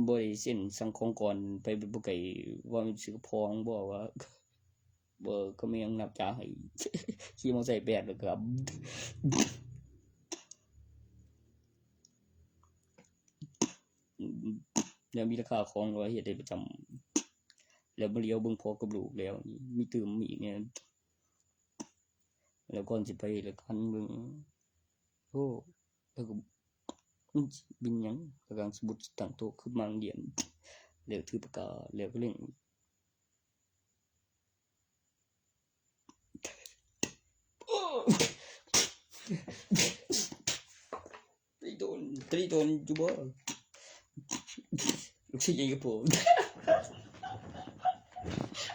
บ่ได้เซ็นสั่งของก่อน ไปบ่ไกล ว่ามันสิพ้องบ่ว่า บ่ ก็มีหยังนับจ่าให้ ขี่มอไซค์แปดแล้วก็ แล้วมีราคาของว่าเฮ็ดได้ประจำ แล้วมาเลี้ยวเบิ่งพ่อกับลูกแล้ว มีตื่มอีกเนี่ย แล้วก่อนสิไปแล้วคันเบิ่ง โอ้ แล้วก็ มันเป็นหยัง กำลังสมุดตั้งโต๊ะขึ้นมาเรียน แล้วถือปากกา แล้วก็เล่น โอ้ ตีโดน ตีโดนอยู่บ่ ลูกศิษย์ยังกับผม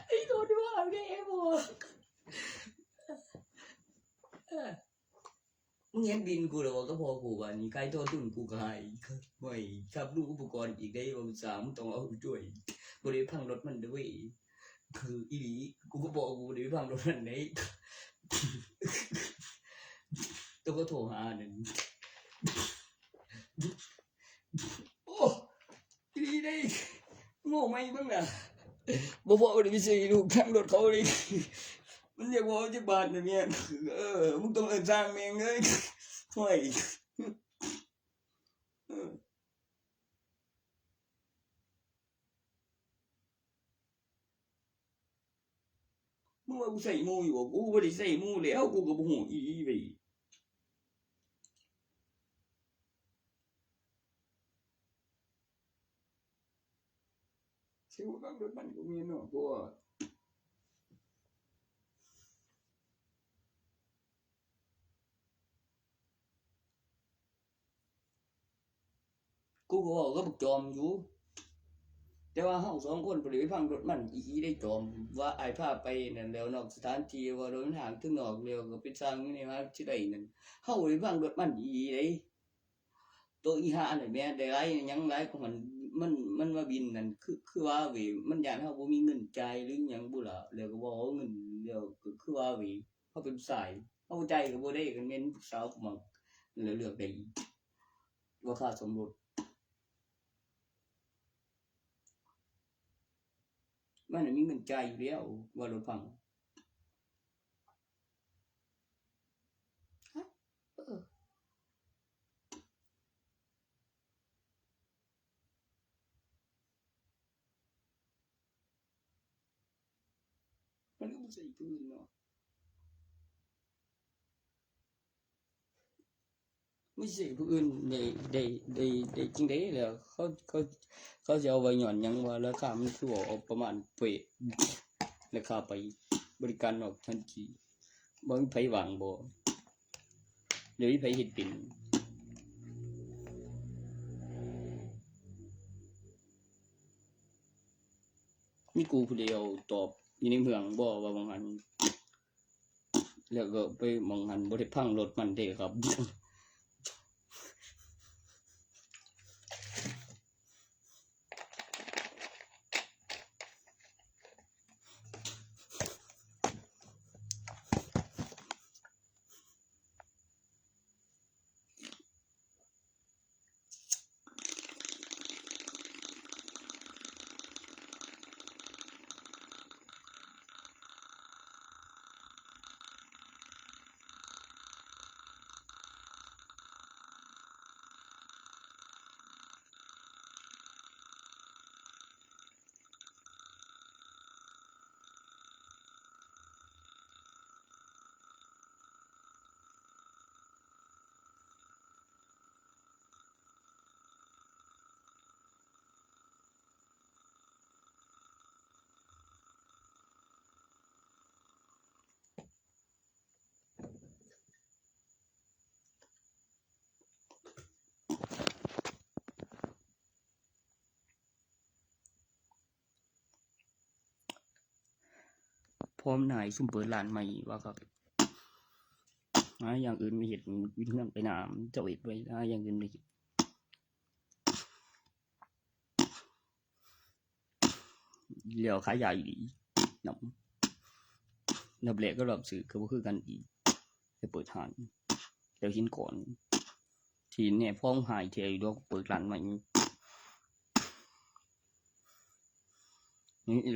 ตีโดนอยู่บ่ เอาเด้บ่ เออ มึงเห็นบินกูแล้วบ่ ก็พอกูว่านี่ ใครโทษทุนกูก็ให้ ไม่ ครับ ลูกอุปกรณ์อีกได้ ว่าอุตส่าห์มึงต้องเอาด้วย บ่ได้พังรถมันเด้อเว้ย คืออีหลี กูก็บอกกูบ่ได้พังรถมันเด้ ต้องก็โทรหานั่น โอ้ อีหลีเด้ โง่ไหมมึงน่ะ บ่พอบ่ได้ไปซื้อลูกพังรถเขาเลย มันอยากบอกจักบาทน่ะเมีย เออ มึงต้องเอิ้นช่างแม่งเลย ห่วย เออ มึงว่ากูใส่หมู่อยู่บ่ กูบ่ได้ใส่หมู่แล้ว กูก็บ่ฮู้อีหลีเว้ย ซื้อบ่ฟังรถมันก็มีเนาะ เพราะว่า กูก็เว้ากับบักจอมอยู่ แต่ว่าเฮาสองคนบ่ได้ไปฟังรถมัน อีหลีได้จอม ว่าอ้ายพาไปนั่นแหล้ว นอกสถานที่ ว่ารถมันห่างถึงนอกแล้ว ก็ไปสั่งอยู่ในมหาวิทยาลัยนั่น เฮาบ่ได้ฟังรถมันอีหลีเด้ โตอีห่านั่นแหม ได้หลายหยังหลายกว่ามัน มัน มันมาบินนั่น คือ คือว่าเว้ย มันย้านเฮาบ่มีเงินจ่ายหรือหยังบุล่ะ แล้วก็บ่เอาเงิน แล้วก็คือว่าเว้ย เฮาเป็นผู้ชาย เฮาบ่จ่ายก็บ่ได้ คันแม่นผู้สาวกูมัก แล้วเลือกได้อีก ราคาสมรส มันน่ะมีเงินจ่ายอยู่แล้ว ว่ารถพัง ฮะ เออ มันก็บ่ใช่ผู้อื่นเนาะ ไม่ใช่ผู้อื่นได้ ได้ ได้ ได้จั่งใด๋แล้ว เขา เขา เขาสิเอาไว้ย้อนหยังว่าราคามันคือว่าประมาณเป๊ะ ราคาไปบริการนอกทันที บ่มีไผว่างบ่ เดี๋ยวมีไผเฮ็ดเป็น มีกูผู้เดียวตอบอยู่ในเมืองบ่ว่าหม่องหั้น แล้วก็ไปหม่องหั้นบ่ได้พังรถมันเด้ครับ พร้อมหน้าซุมเปิดร้านใหม่ว่าครับ หาอย่างอื่นไปเฮ็ด วินเฮือนไปนา เจ้าเฮ็ดไว้ หาอย่างอื่นไปเฮ็ด แล้วขายยาอีหลีนำ รอบแรกกับรอบซื้อก็บ่คือกันอีก ไปเปิดร้าน แล้วหินก้อน ที่แน่พอมึงหายเที่ยอยู่ เดี๋ยวเปิดร้านใหม่ นี่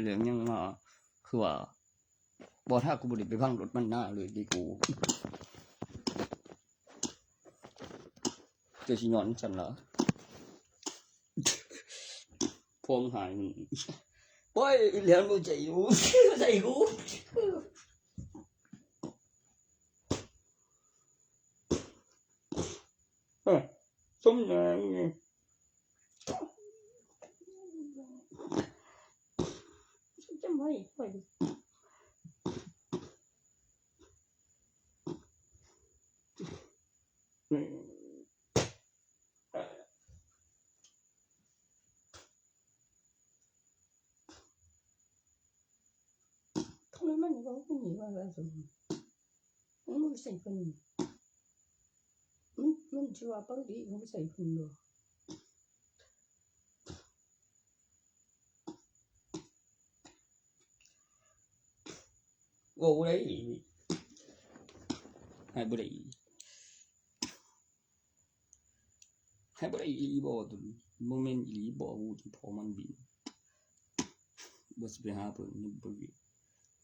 เรื่องยังมา คือว่า บ่ ถ้ากูบ่ได้ไปพังรถมันหน้าเลยติกู เจ้าสิย้อนซั่นเหรอ พวงหาย โอ้ย เหรียญบ่ใช่กู ใช่กู เอ้ย ส้มแดงนี่ จะไม่ค่อย ทำไมมันก็ไม่มีว่าอะไรสมมุติ มันบ่ใส่เพิ่น มัน มันสิว่าปกติมันบ่ใส่เพิ่นบ่ เว้าบ่ได้อีหลี ให้บ่ได้อีหลี ให้บ่ได้อีหลีบ่ ตัวนี้บ่แม่นอีหลีบ่ อู้ พอมันบิน บ่สิไปหาเพิ่น บ่ไป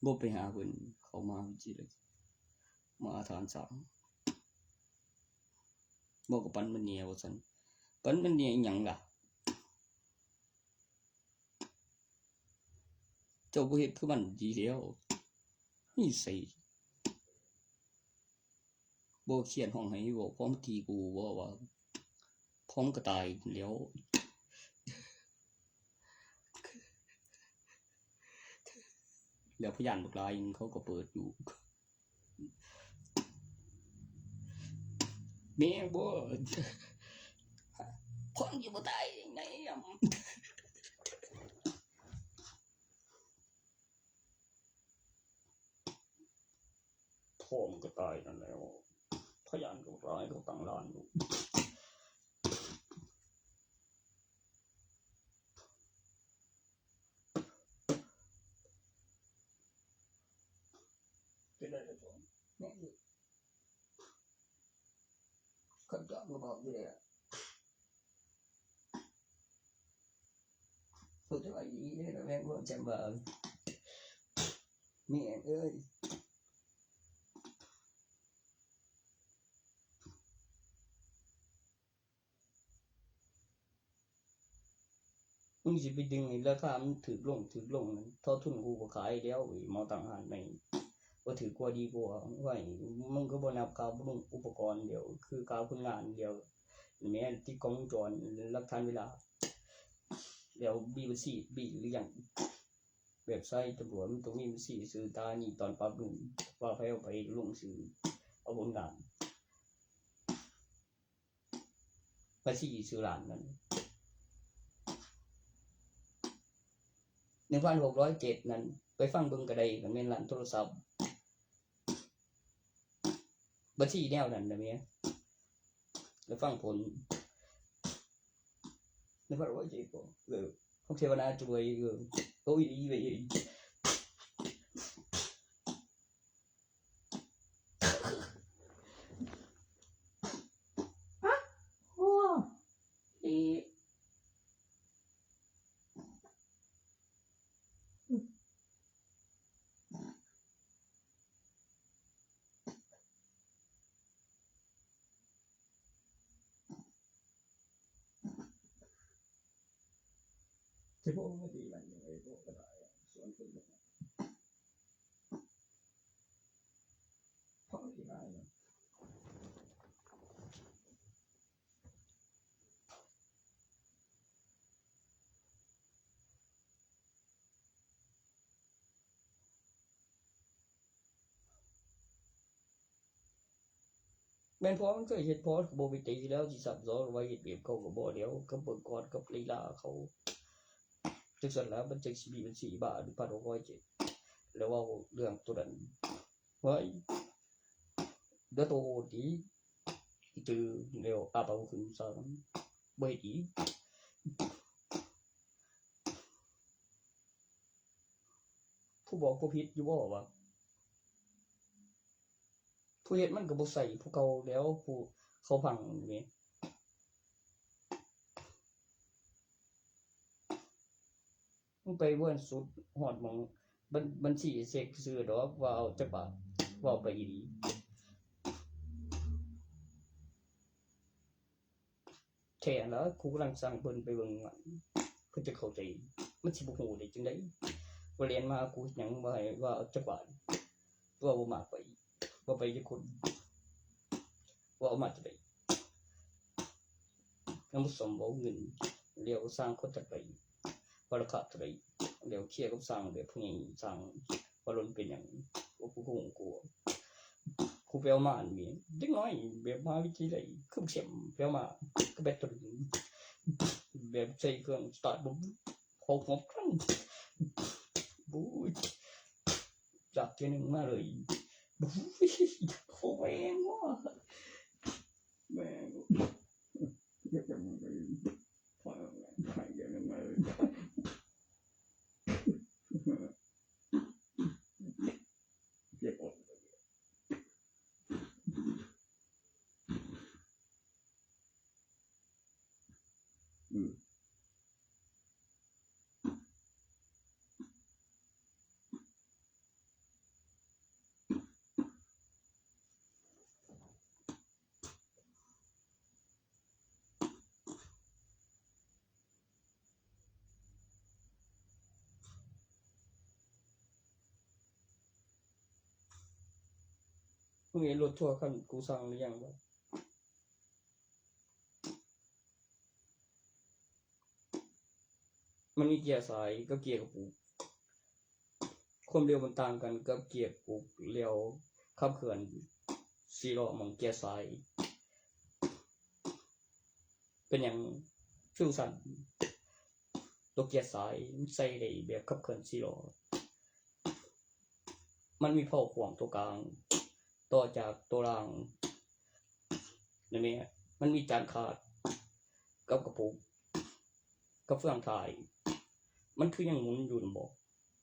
บ่ไปหาเพิ่น เขามาวิจิเลย มาอาถรรพ์สาม บอกกับปันมันเนี่ยว่าซั่น ปันมันเนี่ยอีหยังล่ะ เจ้าบ่เฮ็ดคือมันดีแล้ว นิสัย บ่เขียนห้องให้บ่ พร้อมตีกูบ่ว่า พร้อมก็ตายแล้ว แล้วพยานบักหลายเขาก็เปิดอยู่ แม่งบ่ พร้อมอยู่บ่ตายในยาม พร้อมก็ตายนั่นแหล้ว พยานก็ร้ายก็ตั้งล้านอยู่ เป็นอะไรกัน แม่งอยู่ คำตอบก็บอกอยู่เลยอะ สุดท้ายอีนี่นะแม่งว่าจะมา แม่งเอ้ย มึงสิไปดึงให้ราคามันถูกลง ถูกลงนั่น เท่าทุนกูก็ขายแล้ว เอ้ย เมาตั้งหากใน บ่ถือกว่าดีกว่า ไว้ มึงก็บ่นับค่าบำรุงอุปกรณ์เดียว คือค่าคนงานเดียว แม้ติดกล้องวงจร หลักฐานเวลา แล้วมีบัญชี มีหรือยัง เว็บไซต์ตำรวจมันต้องมีบัญชี ชื่อตานี่ตอนปรับปรุง ว่าไผเอาไปลงชื่อ เอาผลงาน บัญชีชื่อร้านนั้น หนึ่งพันหกร้อยเจ็ดนั้น ไปฟังเบิ่งก็ได้ ก็แม่นร้านโทรศัพท์ บัญชีแนวนั้นนะแม่ แล้วฟังผล หนึ่งพันหกร้อยเจ็ดก็ เออ พวกเทวดาช่วย เออ โอ้ย อีเว้ย ฮะ โอ้ อี ที่พวกมันดีมันยังไงพวกก็ได้อะ ส่วนคุณเนี่ย เพราะมันดีมากเลย แม่นพอมันเคยเฮ็ดพอก็บ่ไปตีแล้ว สิซ้ำซ้อนว่าเฮ็ดแบบเก่าก็บ่แล้ว กับเบิ่งก่อนกับลีลาเขา จังซั่นล่ะมันจังสิมีบัญชีบาท หนึ่งพันหกร้อยเจ็ด แล้วเว้าเรื่องตัวนั้น เฮ้ย เดี๋ยวโตดี อีก จือเร็ว อาปากบ่ขึ้น สาม บ่เฮ็ดอีก ผู้บอกผู้ผิดอยู่บ่วะ ผู้เฮ็ดมันก็บ่ใส่ผู้เก่าแล้ว ผู้เขาพังนี่ มึงไปเวิ้นสุดฮอดหม่องบัญ- บัญชีเช็คซื่อดอก ว่าเอาจักบาท เว้าไปอีหลี แท้ล่ะ กูกำลังสั่งเพิ่นไปเบิ่งงาน เพิ่นจะเข้าใจ มันสิบ่ฮู้ได้จั่งใด ว่าเรียนมากูเฮ็ดหยัง ว่าให้ ว่าเอาจักบาท ว่าบ่มากไป ว่าไปจักคน ว่าเอามาจั่งใด ยังบ่สมบ่เงิน แล้วสร้างคนจักไป ว่าราคาเท่าใด แล้วเคลียร์กับสร้างแบบผู้ใหญ่ สร้างว่าหล่นเป็นหยัง ว่ากูก็ฮู้กู กูไปเอามาอันนี้ เด็กน้อยแบบมหาวิทยาลัย คือเข้มไปเอามา ก็แบตเตอรี่ แบบใส่เครื่องสตาร์ท บ่ หกหกครั้ง บู๊ย จับเทื่อหนึ่งมาเลย บู๊ย โคตรแรงว่ะ แม่ง เดี๋ยวจะมึงไป ถอยออกมา ถอยเดี๋ยวมึงมาเลย เก็บออก อืม มึงเห็นรถทัวร์คันกูสั่งหรือยังวะ มันมีเกียร์สายกับเกียร์กระปุก ความเร็วมันต่างกันกับเกียร์กระปุก แล้วขับเคลื่อนสี่ล้อหม่องเกียร์สาย เป็นหยังคือสั่น ตัวเกียร์สายมันใส่ได้แบบขับเคลื่อนสี่ล้อ มันมีเผาขวางตัวกลาง ต่อจากตัวล่าง นั่นแหละ มันมีจานคาด กับกระปุก กับเฟืองท้าย มันคือยังหมุนอยู่นั่นบ่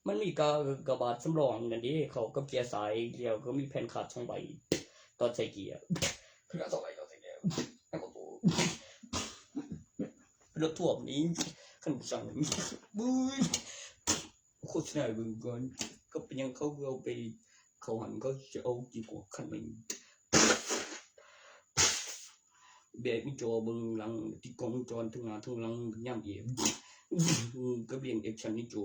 มันมีกากบาทสำรองนั่นเด้ เข้ากับเกียร์สาย แล้วก็มีแผ่นคาดสองใบ ตอนใส่เกียร์ แผ่นคาดสองใบตอนใส่เกียร์ แล้วก็โต รถทัวร์นี้ คันสั่ง บู๊ย โฆษณาเบิ่งก่อน ก็เป็นหยังเขาคือเอาไป เขาหันเขาจะเอากี่กว่าคันหนึ่ง แบบมีจอเบิ่งหลัง ติดกล้องวงจรทั้งหน้าทั้งหลัง ยามเอฟ กับเรียงแอคชั่นในจอ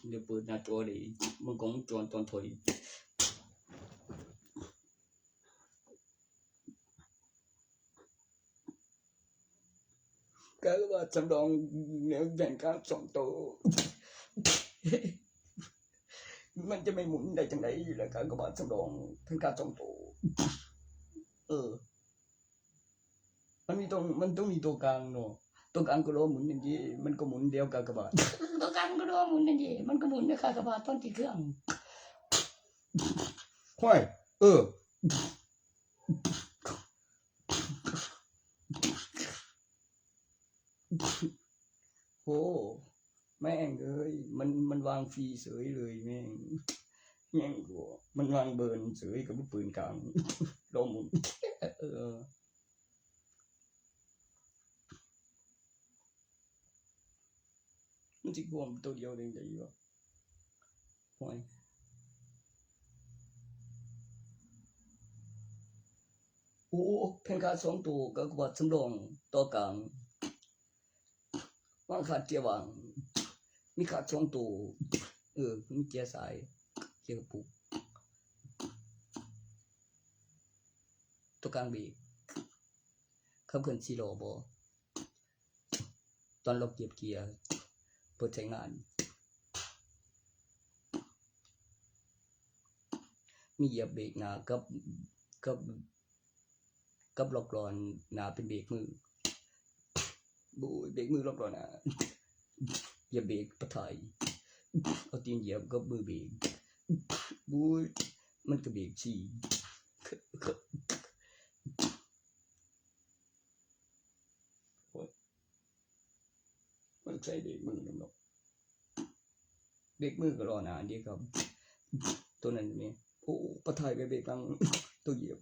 เดี๋ยวเปิดหน้าจอได้ เบิ่งกล้องวงจรตอนถอย กากบาทสำรอง แผ่นคาดสองโต มันจะไม่หมุนได้จั่งใดล่ะ กากบาทสำรอง แผ่นคาดสองโต เออ มันมีตรง มันต้องมีตัวกลางเนาะ ตัวกลางก็รอหมุนอย่างนี้ มันก็หมุนเดียวกากบาท ตัวกลางก็รอหมุนอย่างนี้ มันก็หมุนเดียวกากบาทตอนติดเครื่อง ห้วย เออ โอ้ แม่งเอ้ย มัน มันวางฟรีเฉยเลยแม่ง แม่งกลัว มันวางเบิร์นเฉยกับลูกปืนกลาง รอหมุน เออ มันสิรวมตัวเดียวได้ไงวะ โอ้ย โอ้ แผ่นคาดสองตัว กากบาทสำรอง ต่อกลาง วางคาดเกียร์ว่าง มีคาดสองตัว เออ มีเกียร์สาย เกียร์กระปุก ตัวกลางเบรก ขับเคลื่อนสี่ล้อบ่ ตอนเราเหยียบเกียร์ เปิดใช้งาน มีเหยียบเบรกหน้ากับ กับ กับล็อกล้อหน้าเป็นเบรกมือ บู๊ย เบรกมือล็อกล้อหน้า เหยียบเบรกปะไทย เอาตีนเหยียบกับมือเบรก บู๊ย มันก็เบรกสี่ ใส่เบรกมือนำดอก เบรกมือก็ล้อหน้าเด้ครับ ตัวนั้นแหม โอ้ ปะท้ายไปเบรกหลัง ตัวเหยียบ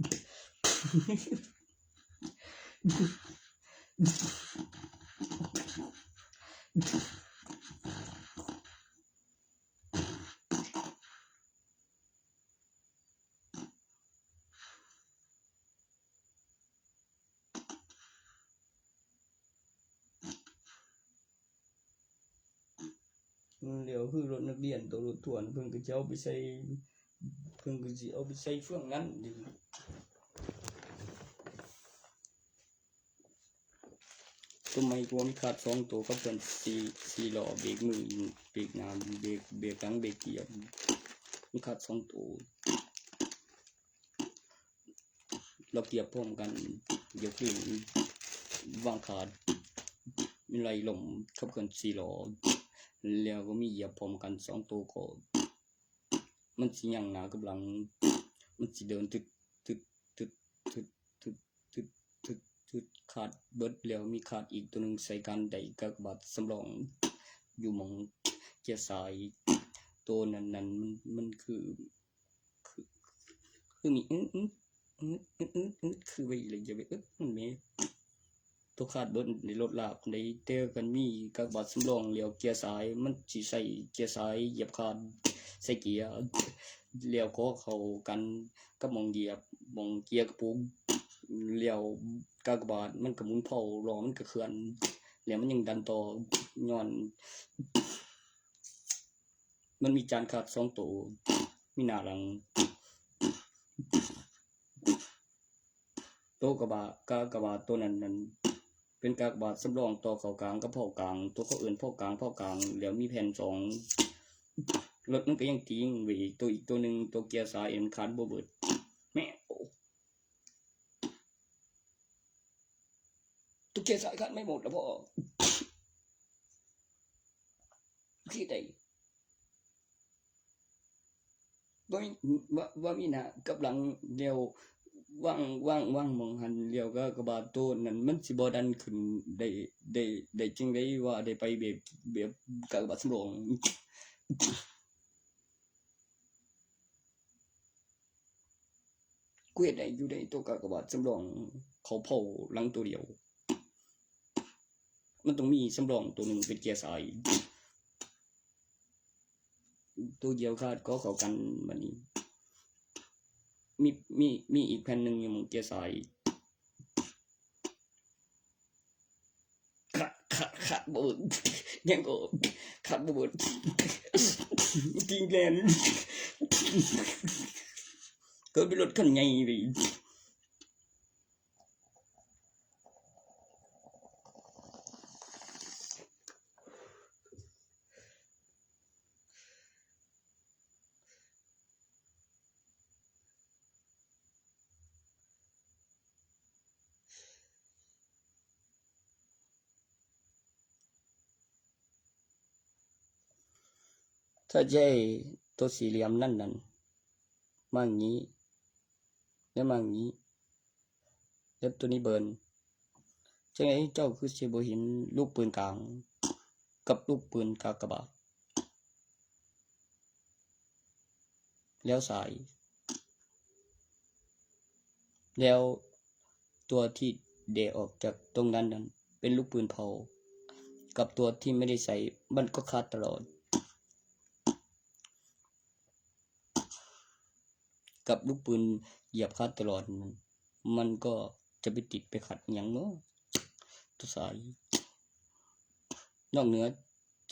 แล้วคือรถนักเรียน ตัวรถทัวร์ เพิ่นก็สิเอาไปใส่ เพิ่นก็สิเอาไปใส่เฟืองนั้นอยู่ ต้นไม้ตัวมีคาดสองตัวกับเพื่อนสี่ สี่ล้อ เบรกมือ เบรกหน้า เบรก เบรกหลัง เบรกเหยียบ มีคาดสองตัว เราเหยียบพร้อมกัน เหยียบขึ้น วางคาด มีไหลลมขับเคลื่อนสี่ล้อ แล้วก็มีเหยียบพร้อมกันสองตัวก็ มันสิย่างหน้ากับหลัง มันสิเดินตึด ตึด ตึด ตึด ตึด ตึด ตึด ตึด คาดเบิดแล้วมีคาดอีกตัวหนึ่งใส่กันได้กากบาทสำรอง อยู่หม่องเกียร์สาย ตัวนั้นนั้นมัน มันคือ คือ คือมีอึ๊ดอึ๊ดอึ๊ดอึ๊ดอึ๊ดอึ๊ดคือไปเลยจะไปอึ๊ดมันมี ตัวคาดเบิดในรถลากในเตอกันมีกากบาทสำรองแล้วเกียร์สาย มันสิใส่เกียร์สายเหยียบคาด ใส่เกียร์ แล้วก็เข้ากันกับหม่องเหยียบ หม่องเกียร์กระปุก แล้วกากบาทมันก็หมุนเผา ล้อมันก็เคลื่อน แล้วมันยังดันต่อ ย้อน มันมีจานคาดสองตัว มีหน้าหลัง ตัวกากบาท กากบาทตัวนั้นนั้น เป็นกากบาทสำรองต่อเข้ากลางกับเผากลาง ตัวเขาเอิ้นเผากลาง เผากลาง แล้วมีแผ่นสอง รถมันก็ยังติงไว้อีกตัว อีกตัวหนึ่ง ตัวเกียร์สายเอ็นคาดบ่เบิด แม่ โอ้ ตัวเกียร์สายคาดไม่หมดแล้วพ่อ คิดได้ บ่มี บ่ บ่มีหน้ากับหลัง แล้ววาง วาง วางหม่องหั้น แล้วกากบาทตัวนั้นมันสิบ่ดันขึ้นได้ ได้ ได้จั่งใดว่าได้ไปแบบ แบบกากบาทสำรอง กูเฮ็ดได้อยู่ได้ตัวกากบาทสำรอง เขาเผาหลังตัวเดียว มันต้องมีสำรองตัวหนึ่งเป็นเกียร์สาย ตัวเดียวคาดก็เข้ากันบัดนี้ มี มี มีอีกแผ่นหนึ่งอยู่หม่องเกียร์สาย คาด คาด คาดบ่เบิด ยังก็คาดบ่เบิด ติงแลน เกิดเป็นรถคันใหญ่ไป ถ้าใช่ตัวสี่เหลี่ยมนั่นนั่น มาอย่างนี้ แล้วมาอย่างนี้ แล้วตัวนี้เบิร์น จั่งใดเจ้าคือสิบ่เห็นลูกปืนกลาง กับลูกปืนกากบาท แล้วสาย แล้วตัวที่เดะออกจากตรงนั้นนั้น เป็นลูกปืนเผา กับตัวที่ไม่ได้ใส่ มันก็คาดตลอด กับลูกปืนเหยียบคาดตลอดนั้น มันก็จะไปติดไปขัดหยังเนาะ ตัวสาย นอกเหนือ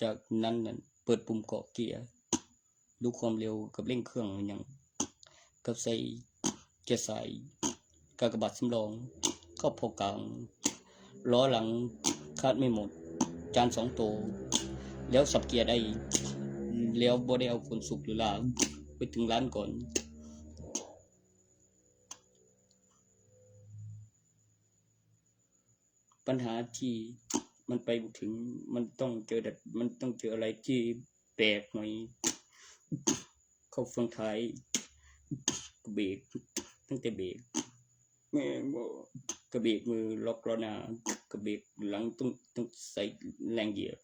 จากนั้นนั้น เปิดปุ่มเกาะเกียร์ ดูความเร็วกับเร่งเครื่องหยัง กับใส่เกียร์สาย กากบาทสำรอง เข้าเผากลาง ล้อหลังคาดไม่หมด จานสองตัว แล้วสับเกียร์ได้ แล้วบ่ได้เอาขนสุกหรือลาก ไปถึงร้านก่อน ปัญหาที่มันไปบ่ถึง มันต้องเจอดัด มันต้องเจออะไรที่แปลกใหม่ เข้าเฟืองท้าย กระเบรก ตั้งแต่เบรก แม่งบ่ กระเบรกมือล็อกล้อหน้า กระเบรกหลังต้อง ต้องใส่แรงเหยียบ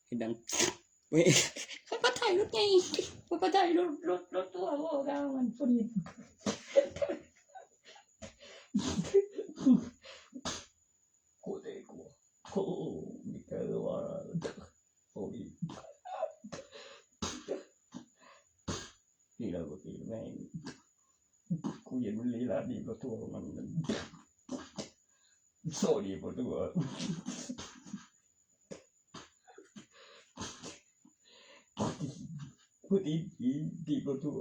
เห็นดัง เว้ย เขาก็ถ่ายรถไง เขาก็ถ่ายรถ รถ รถตัว โอ้ กลางมันพอดี โคตรเอกลัว โอ้ มีเธอว่า โอ้ย นี่เราก็ตีแม่ง กูเห็นมันลีลาดีกว่าตัวมัน โซ่ดีกว่าตัว กูตีดี ดีกว่าตัว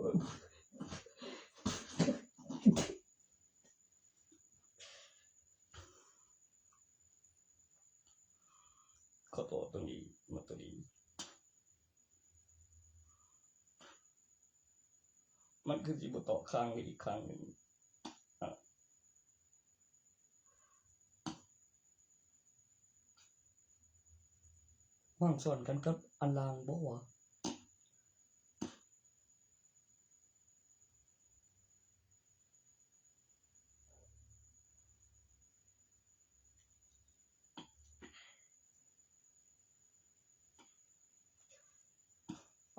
ขอต่อตัวนี้มาตัวนี้ มันคือสิบ่ต่อข้างนี้อีกข้างหนึ่ง อ่ะ วางซ้อนกันกับอันล่างบ่วะ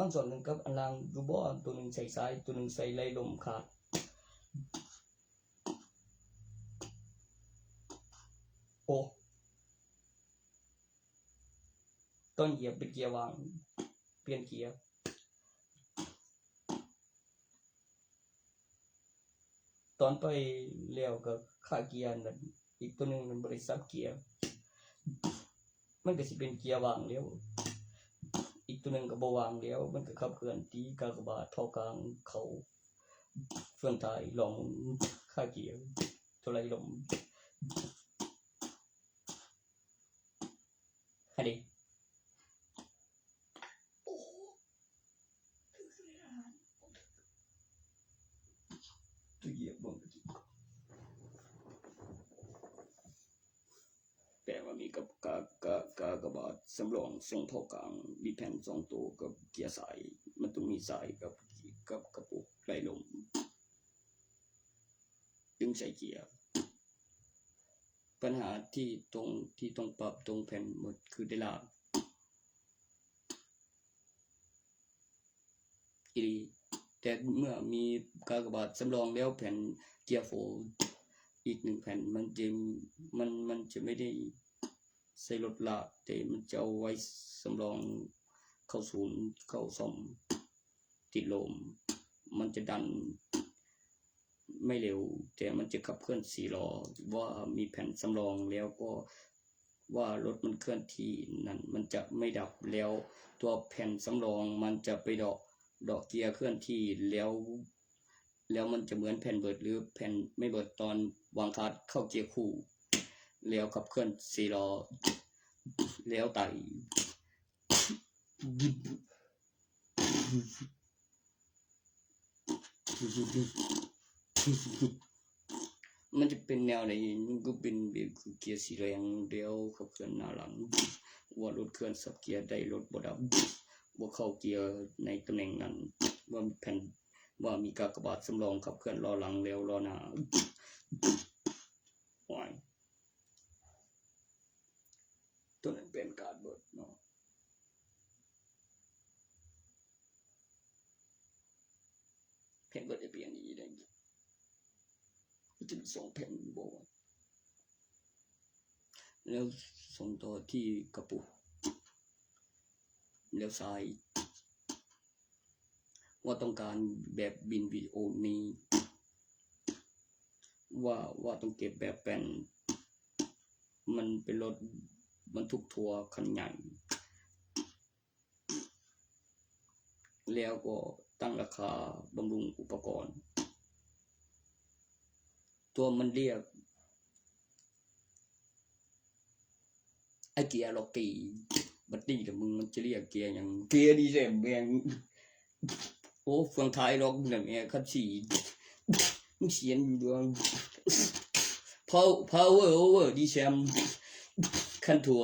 อันส่วนหนึ่งกับอันล่างอยู่บ่ ตัวหนึ่งใส่ซ้าย ตัวหนึ่งใส่ไหลลมขาด โอ้ ตอนเหยียบเป็นเกียร์ว่าง เปลี่ยนเกียร์ ตอนไปแล้วก็คาเกียร์นั่น อีกตัวหนึ่งมันบ่ได้สับเกียร์ มันก็สิเป็นเกียร์ว่างแล้ว อีกตัวหนึ่งก็บ่ว่างแล้ว มันก็ขับเคลื่อนตีกากบาทเท่ากลางเขา เฟืองท้ายล้อหมุนคาเกียร์ เท่าไรลม อันนี้ ตัวเหยียบลง แปลว่ามีกับกากากากบาทสำรองส่งเข้ากลาง มีแผ่นสองตัวกับเกียร์สาย มันต้องมีสายกับกับกระปุกไหลลม จึงใส่เกียร์ ปัญหาที่ตรงที่ต้องปรับตรงแผ่นหมดคือได้ลาก อีหลี แต่เมื่อมีกากบาทสำรองแล้วแผ่นเกียร์โฟร์อีกหนึ่งแผ่น มันจะมันมันจะไม่ได้ใส่รถลาก แต่มันจะเอาไว้สำรองเข้าศูนย์เข้าซ่อม ติดลม มันจะดัน ไม่เร็ว แต่มันจะขับเคลื่อนสี่ล้อ ว่ามีแผ่นสำรองแล้วก็ว่ารถมันเคลื่อนที่นั่น มันจะไม่ดับแล้ว ตัวแผ่นสำรองมันจะไปเดาะเดาะเกียร์เคลื่อนที่แล้ว แล้วมันจะเหมือนแผ่นเบิดหรือแผ่นไม่เบิดตอนวางคลัตช์เข้าเกียร์คู่ แล้วขับเคลื่อนสี่ล้อ แล้วไต่ มันจะเป็นแนวไหน มันก็เป็นแบบคือเกียร์สีแดง แล้วขับเคลื่อนหน้าหลัง ว่ารถเคลื่อนสับเกียร์ได้ รถบ่ดับ บ่เข้าเกียร์ในตำแหน่งนั้น ว่ามีแผ่น ว่ามีกากบาทสำรองขับเคลื่อนล้อหลังแล้วล้อหน้า โอ้ย ตัวนั้นเป็นการเบิดเนาะ แผ่นเบิดจะเปลี่ยนอีกได้ ก็จะมีสองแผ่นบอกว่า แล้วส่งต่อที่กระปุก แล้วซ้าย ว่าต้องการแบบบินวิดีโอนี้ ว่า ว่าต้องเก็บแบบแผ่น มันเป็นรถบรรทุกทัวร์คันใหญ่ แล้วก็ตั้งราคาบำรุงอุปกรณ์ ตัวมันเรียก ไอ้เกียร์ล็อกกี้ บัดนี้ละมึงมันจะเรียกเกียร์หยัง เกียร์ดีแซมแม่ง โอ้ เฟืองท้ายล็อกนั่นแม่ง คันสี่ มึงเสียนอยู่ดวง Power Power Over ดีแซม คันทั่ว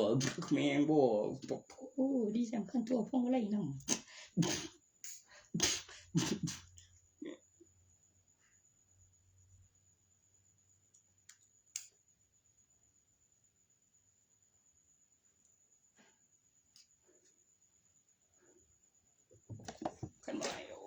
แม่งบ่ โอ้ ดีแซม คันทั่ว พวงมาลัยนำ ขึ้นมาอยู่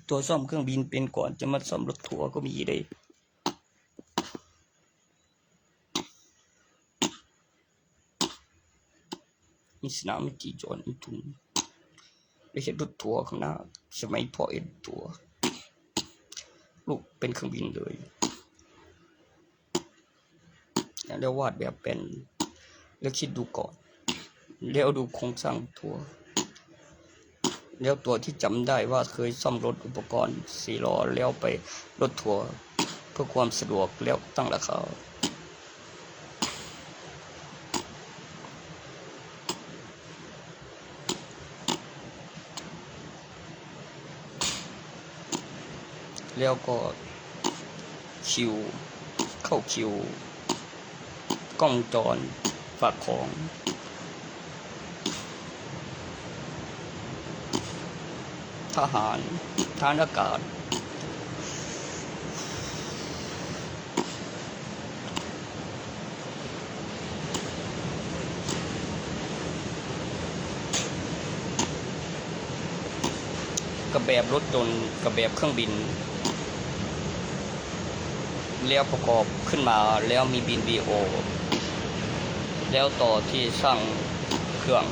ตัวซ่อมเครื่องบินเป็นก่อนจะมาซ่อมรถทัวร์ก็มีเลย มีสนามจีจอนอีกทุนได้เห็นรถทัวร์ข้างหน้า สมัยพ่อเอ็นทัวร์ลูกเป็นเครื่องบินเลย แล้ววาดแบบเป็น แล้วคิดดูก่อน แล้วดูโครงสร้างทัวร์ แล้วตัวที่จำได้ว่าเคยซ่อมรถอุปกรณ์สี่ล้อแล้วไปรถทัวร์เพื่อความสะดวกแล้วตั้งราคา แล้วก็คิว เข้าคิว กล้องวงจร ฝากของ ทหาร ทหารอากาศ กับแบบรถยนต์ กับแบบเครื่องบิน แล้วประกอบขึ้นมา แล้วมีบินวีโอ แล้วต่อที่ช่างเครื่อง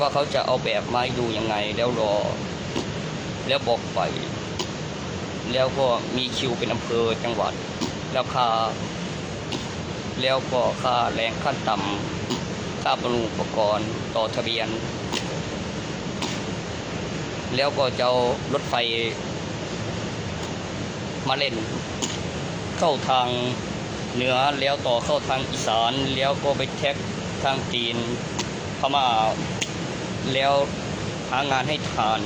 ว่าเขาจะเอาแบบมาให้ดูยังไง แล้วรอ แล้วบอกไป แล้วก็มีคิวเป็นอำเภอจังหวัด แล้วค่า แล้วก็ค่าแรงขั้นต่ำ ค่าบำรุงอุปกรณ์ ต่อทะเบียน แล้วก็จะเอารถไฟมาเล่น เข้าทางเหนือ แล้วต่อเข้าทางอีสาน แล้วก็ไปแท็กทางจีน พม่า แล้วหางานให้ทหาร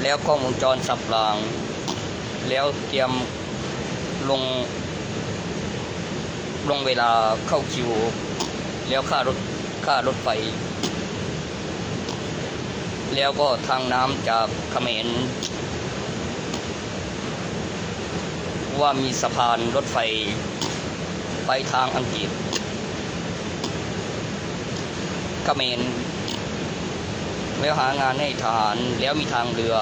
แล้วกล้องวงจรสับราง แล้วเตรียมลง ลงเวลาเข้าคิว แล้วค่ารถ ค่ารถไฟ แล้วก็ทางน้ำจากเขมร ว่ามีสะพานรถไฟไปทางอังกฤษ เขมร แล้วหางานให้ทหาร แล้วมีทางเรือ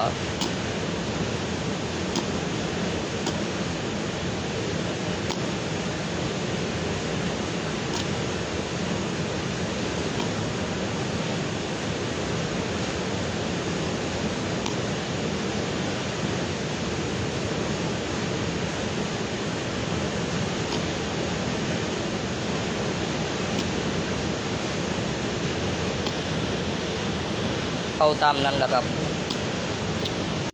เอาตามนั้นแหละครับ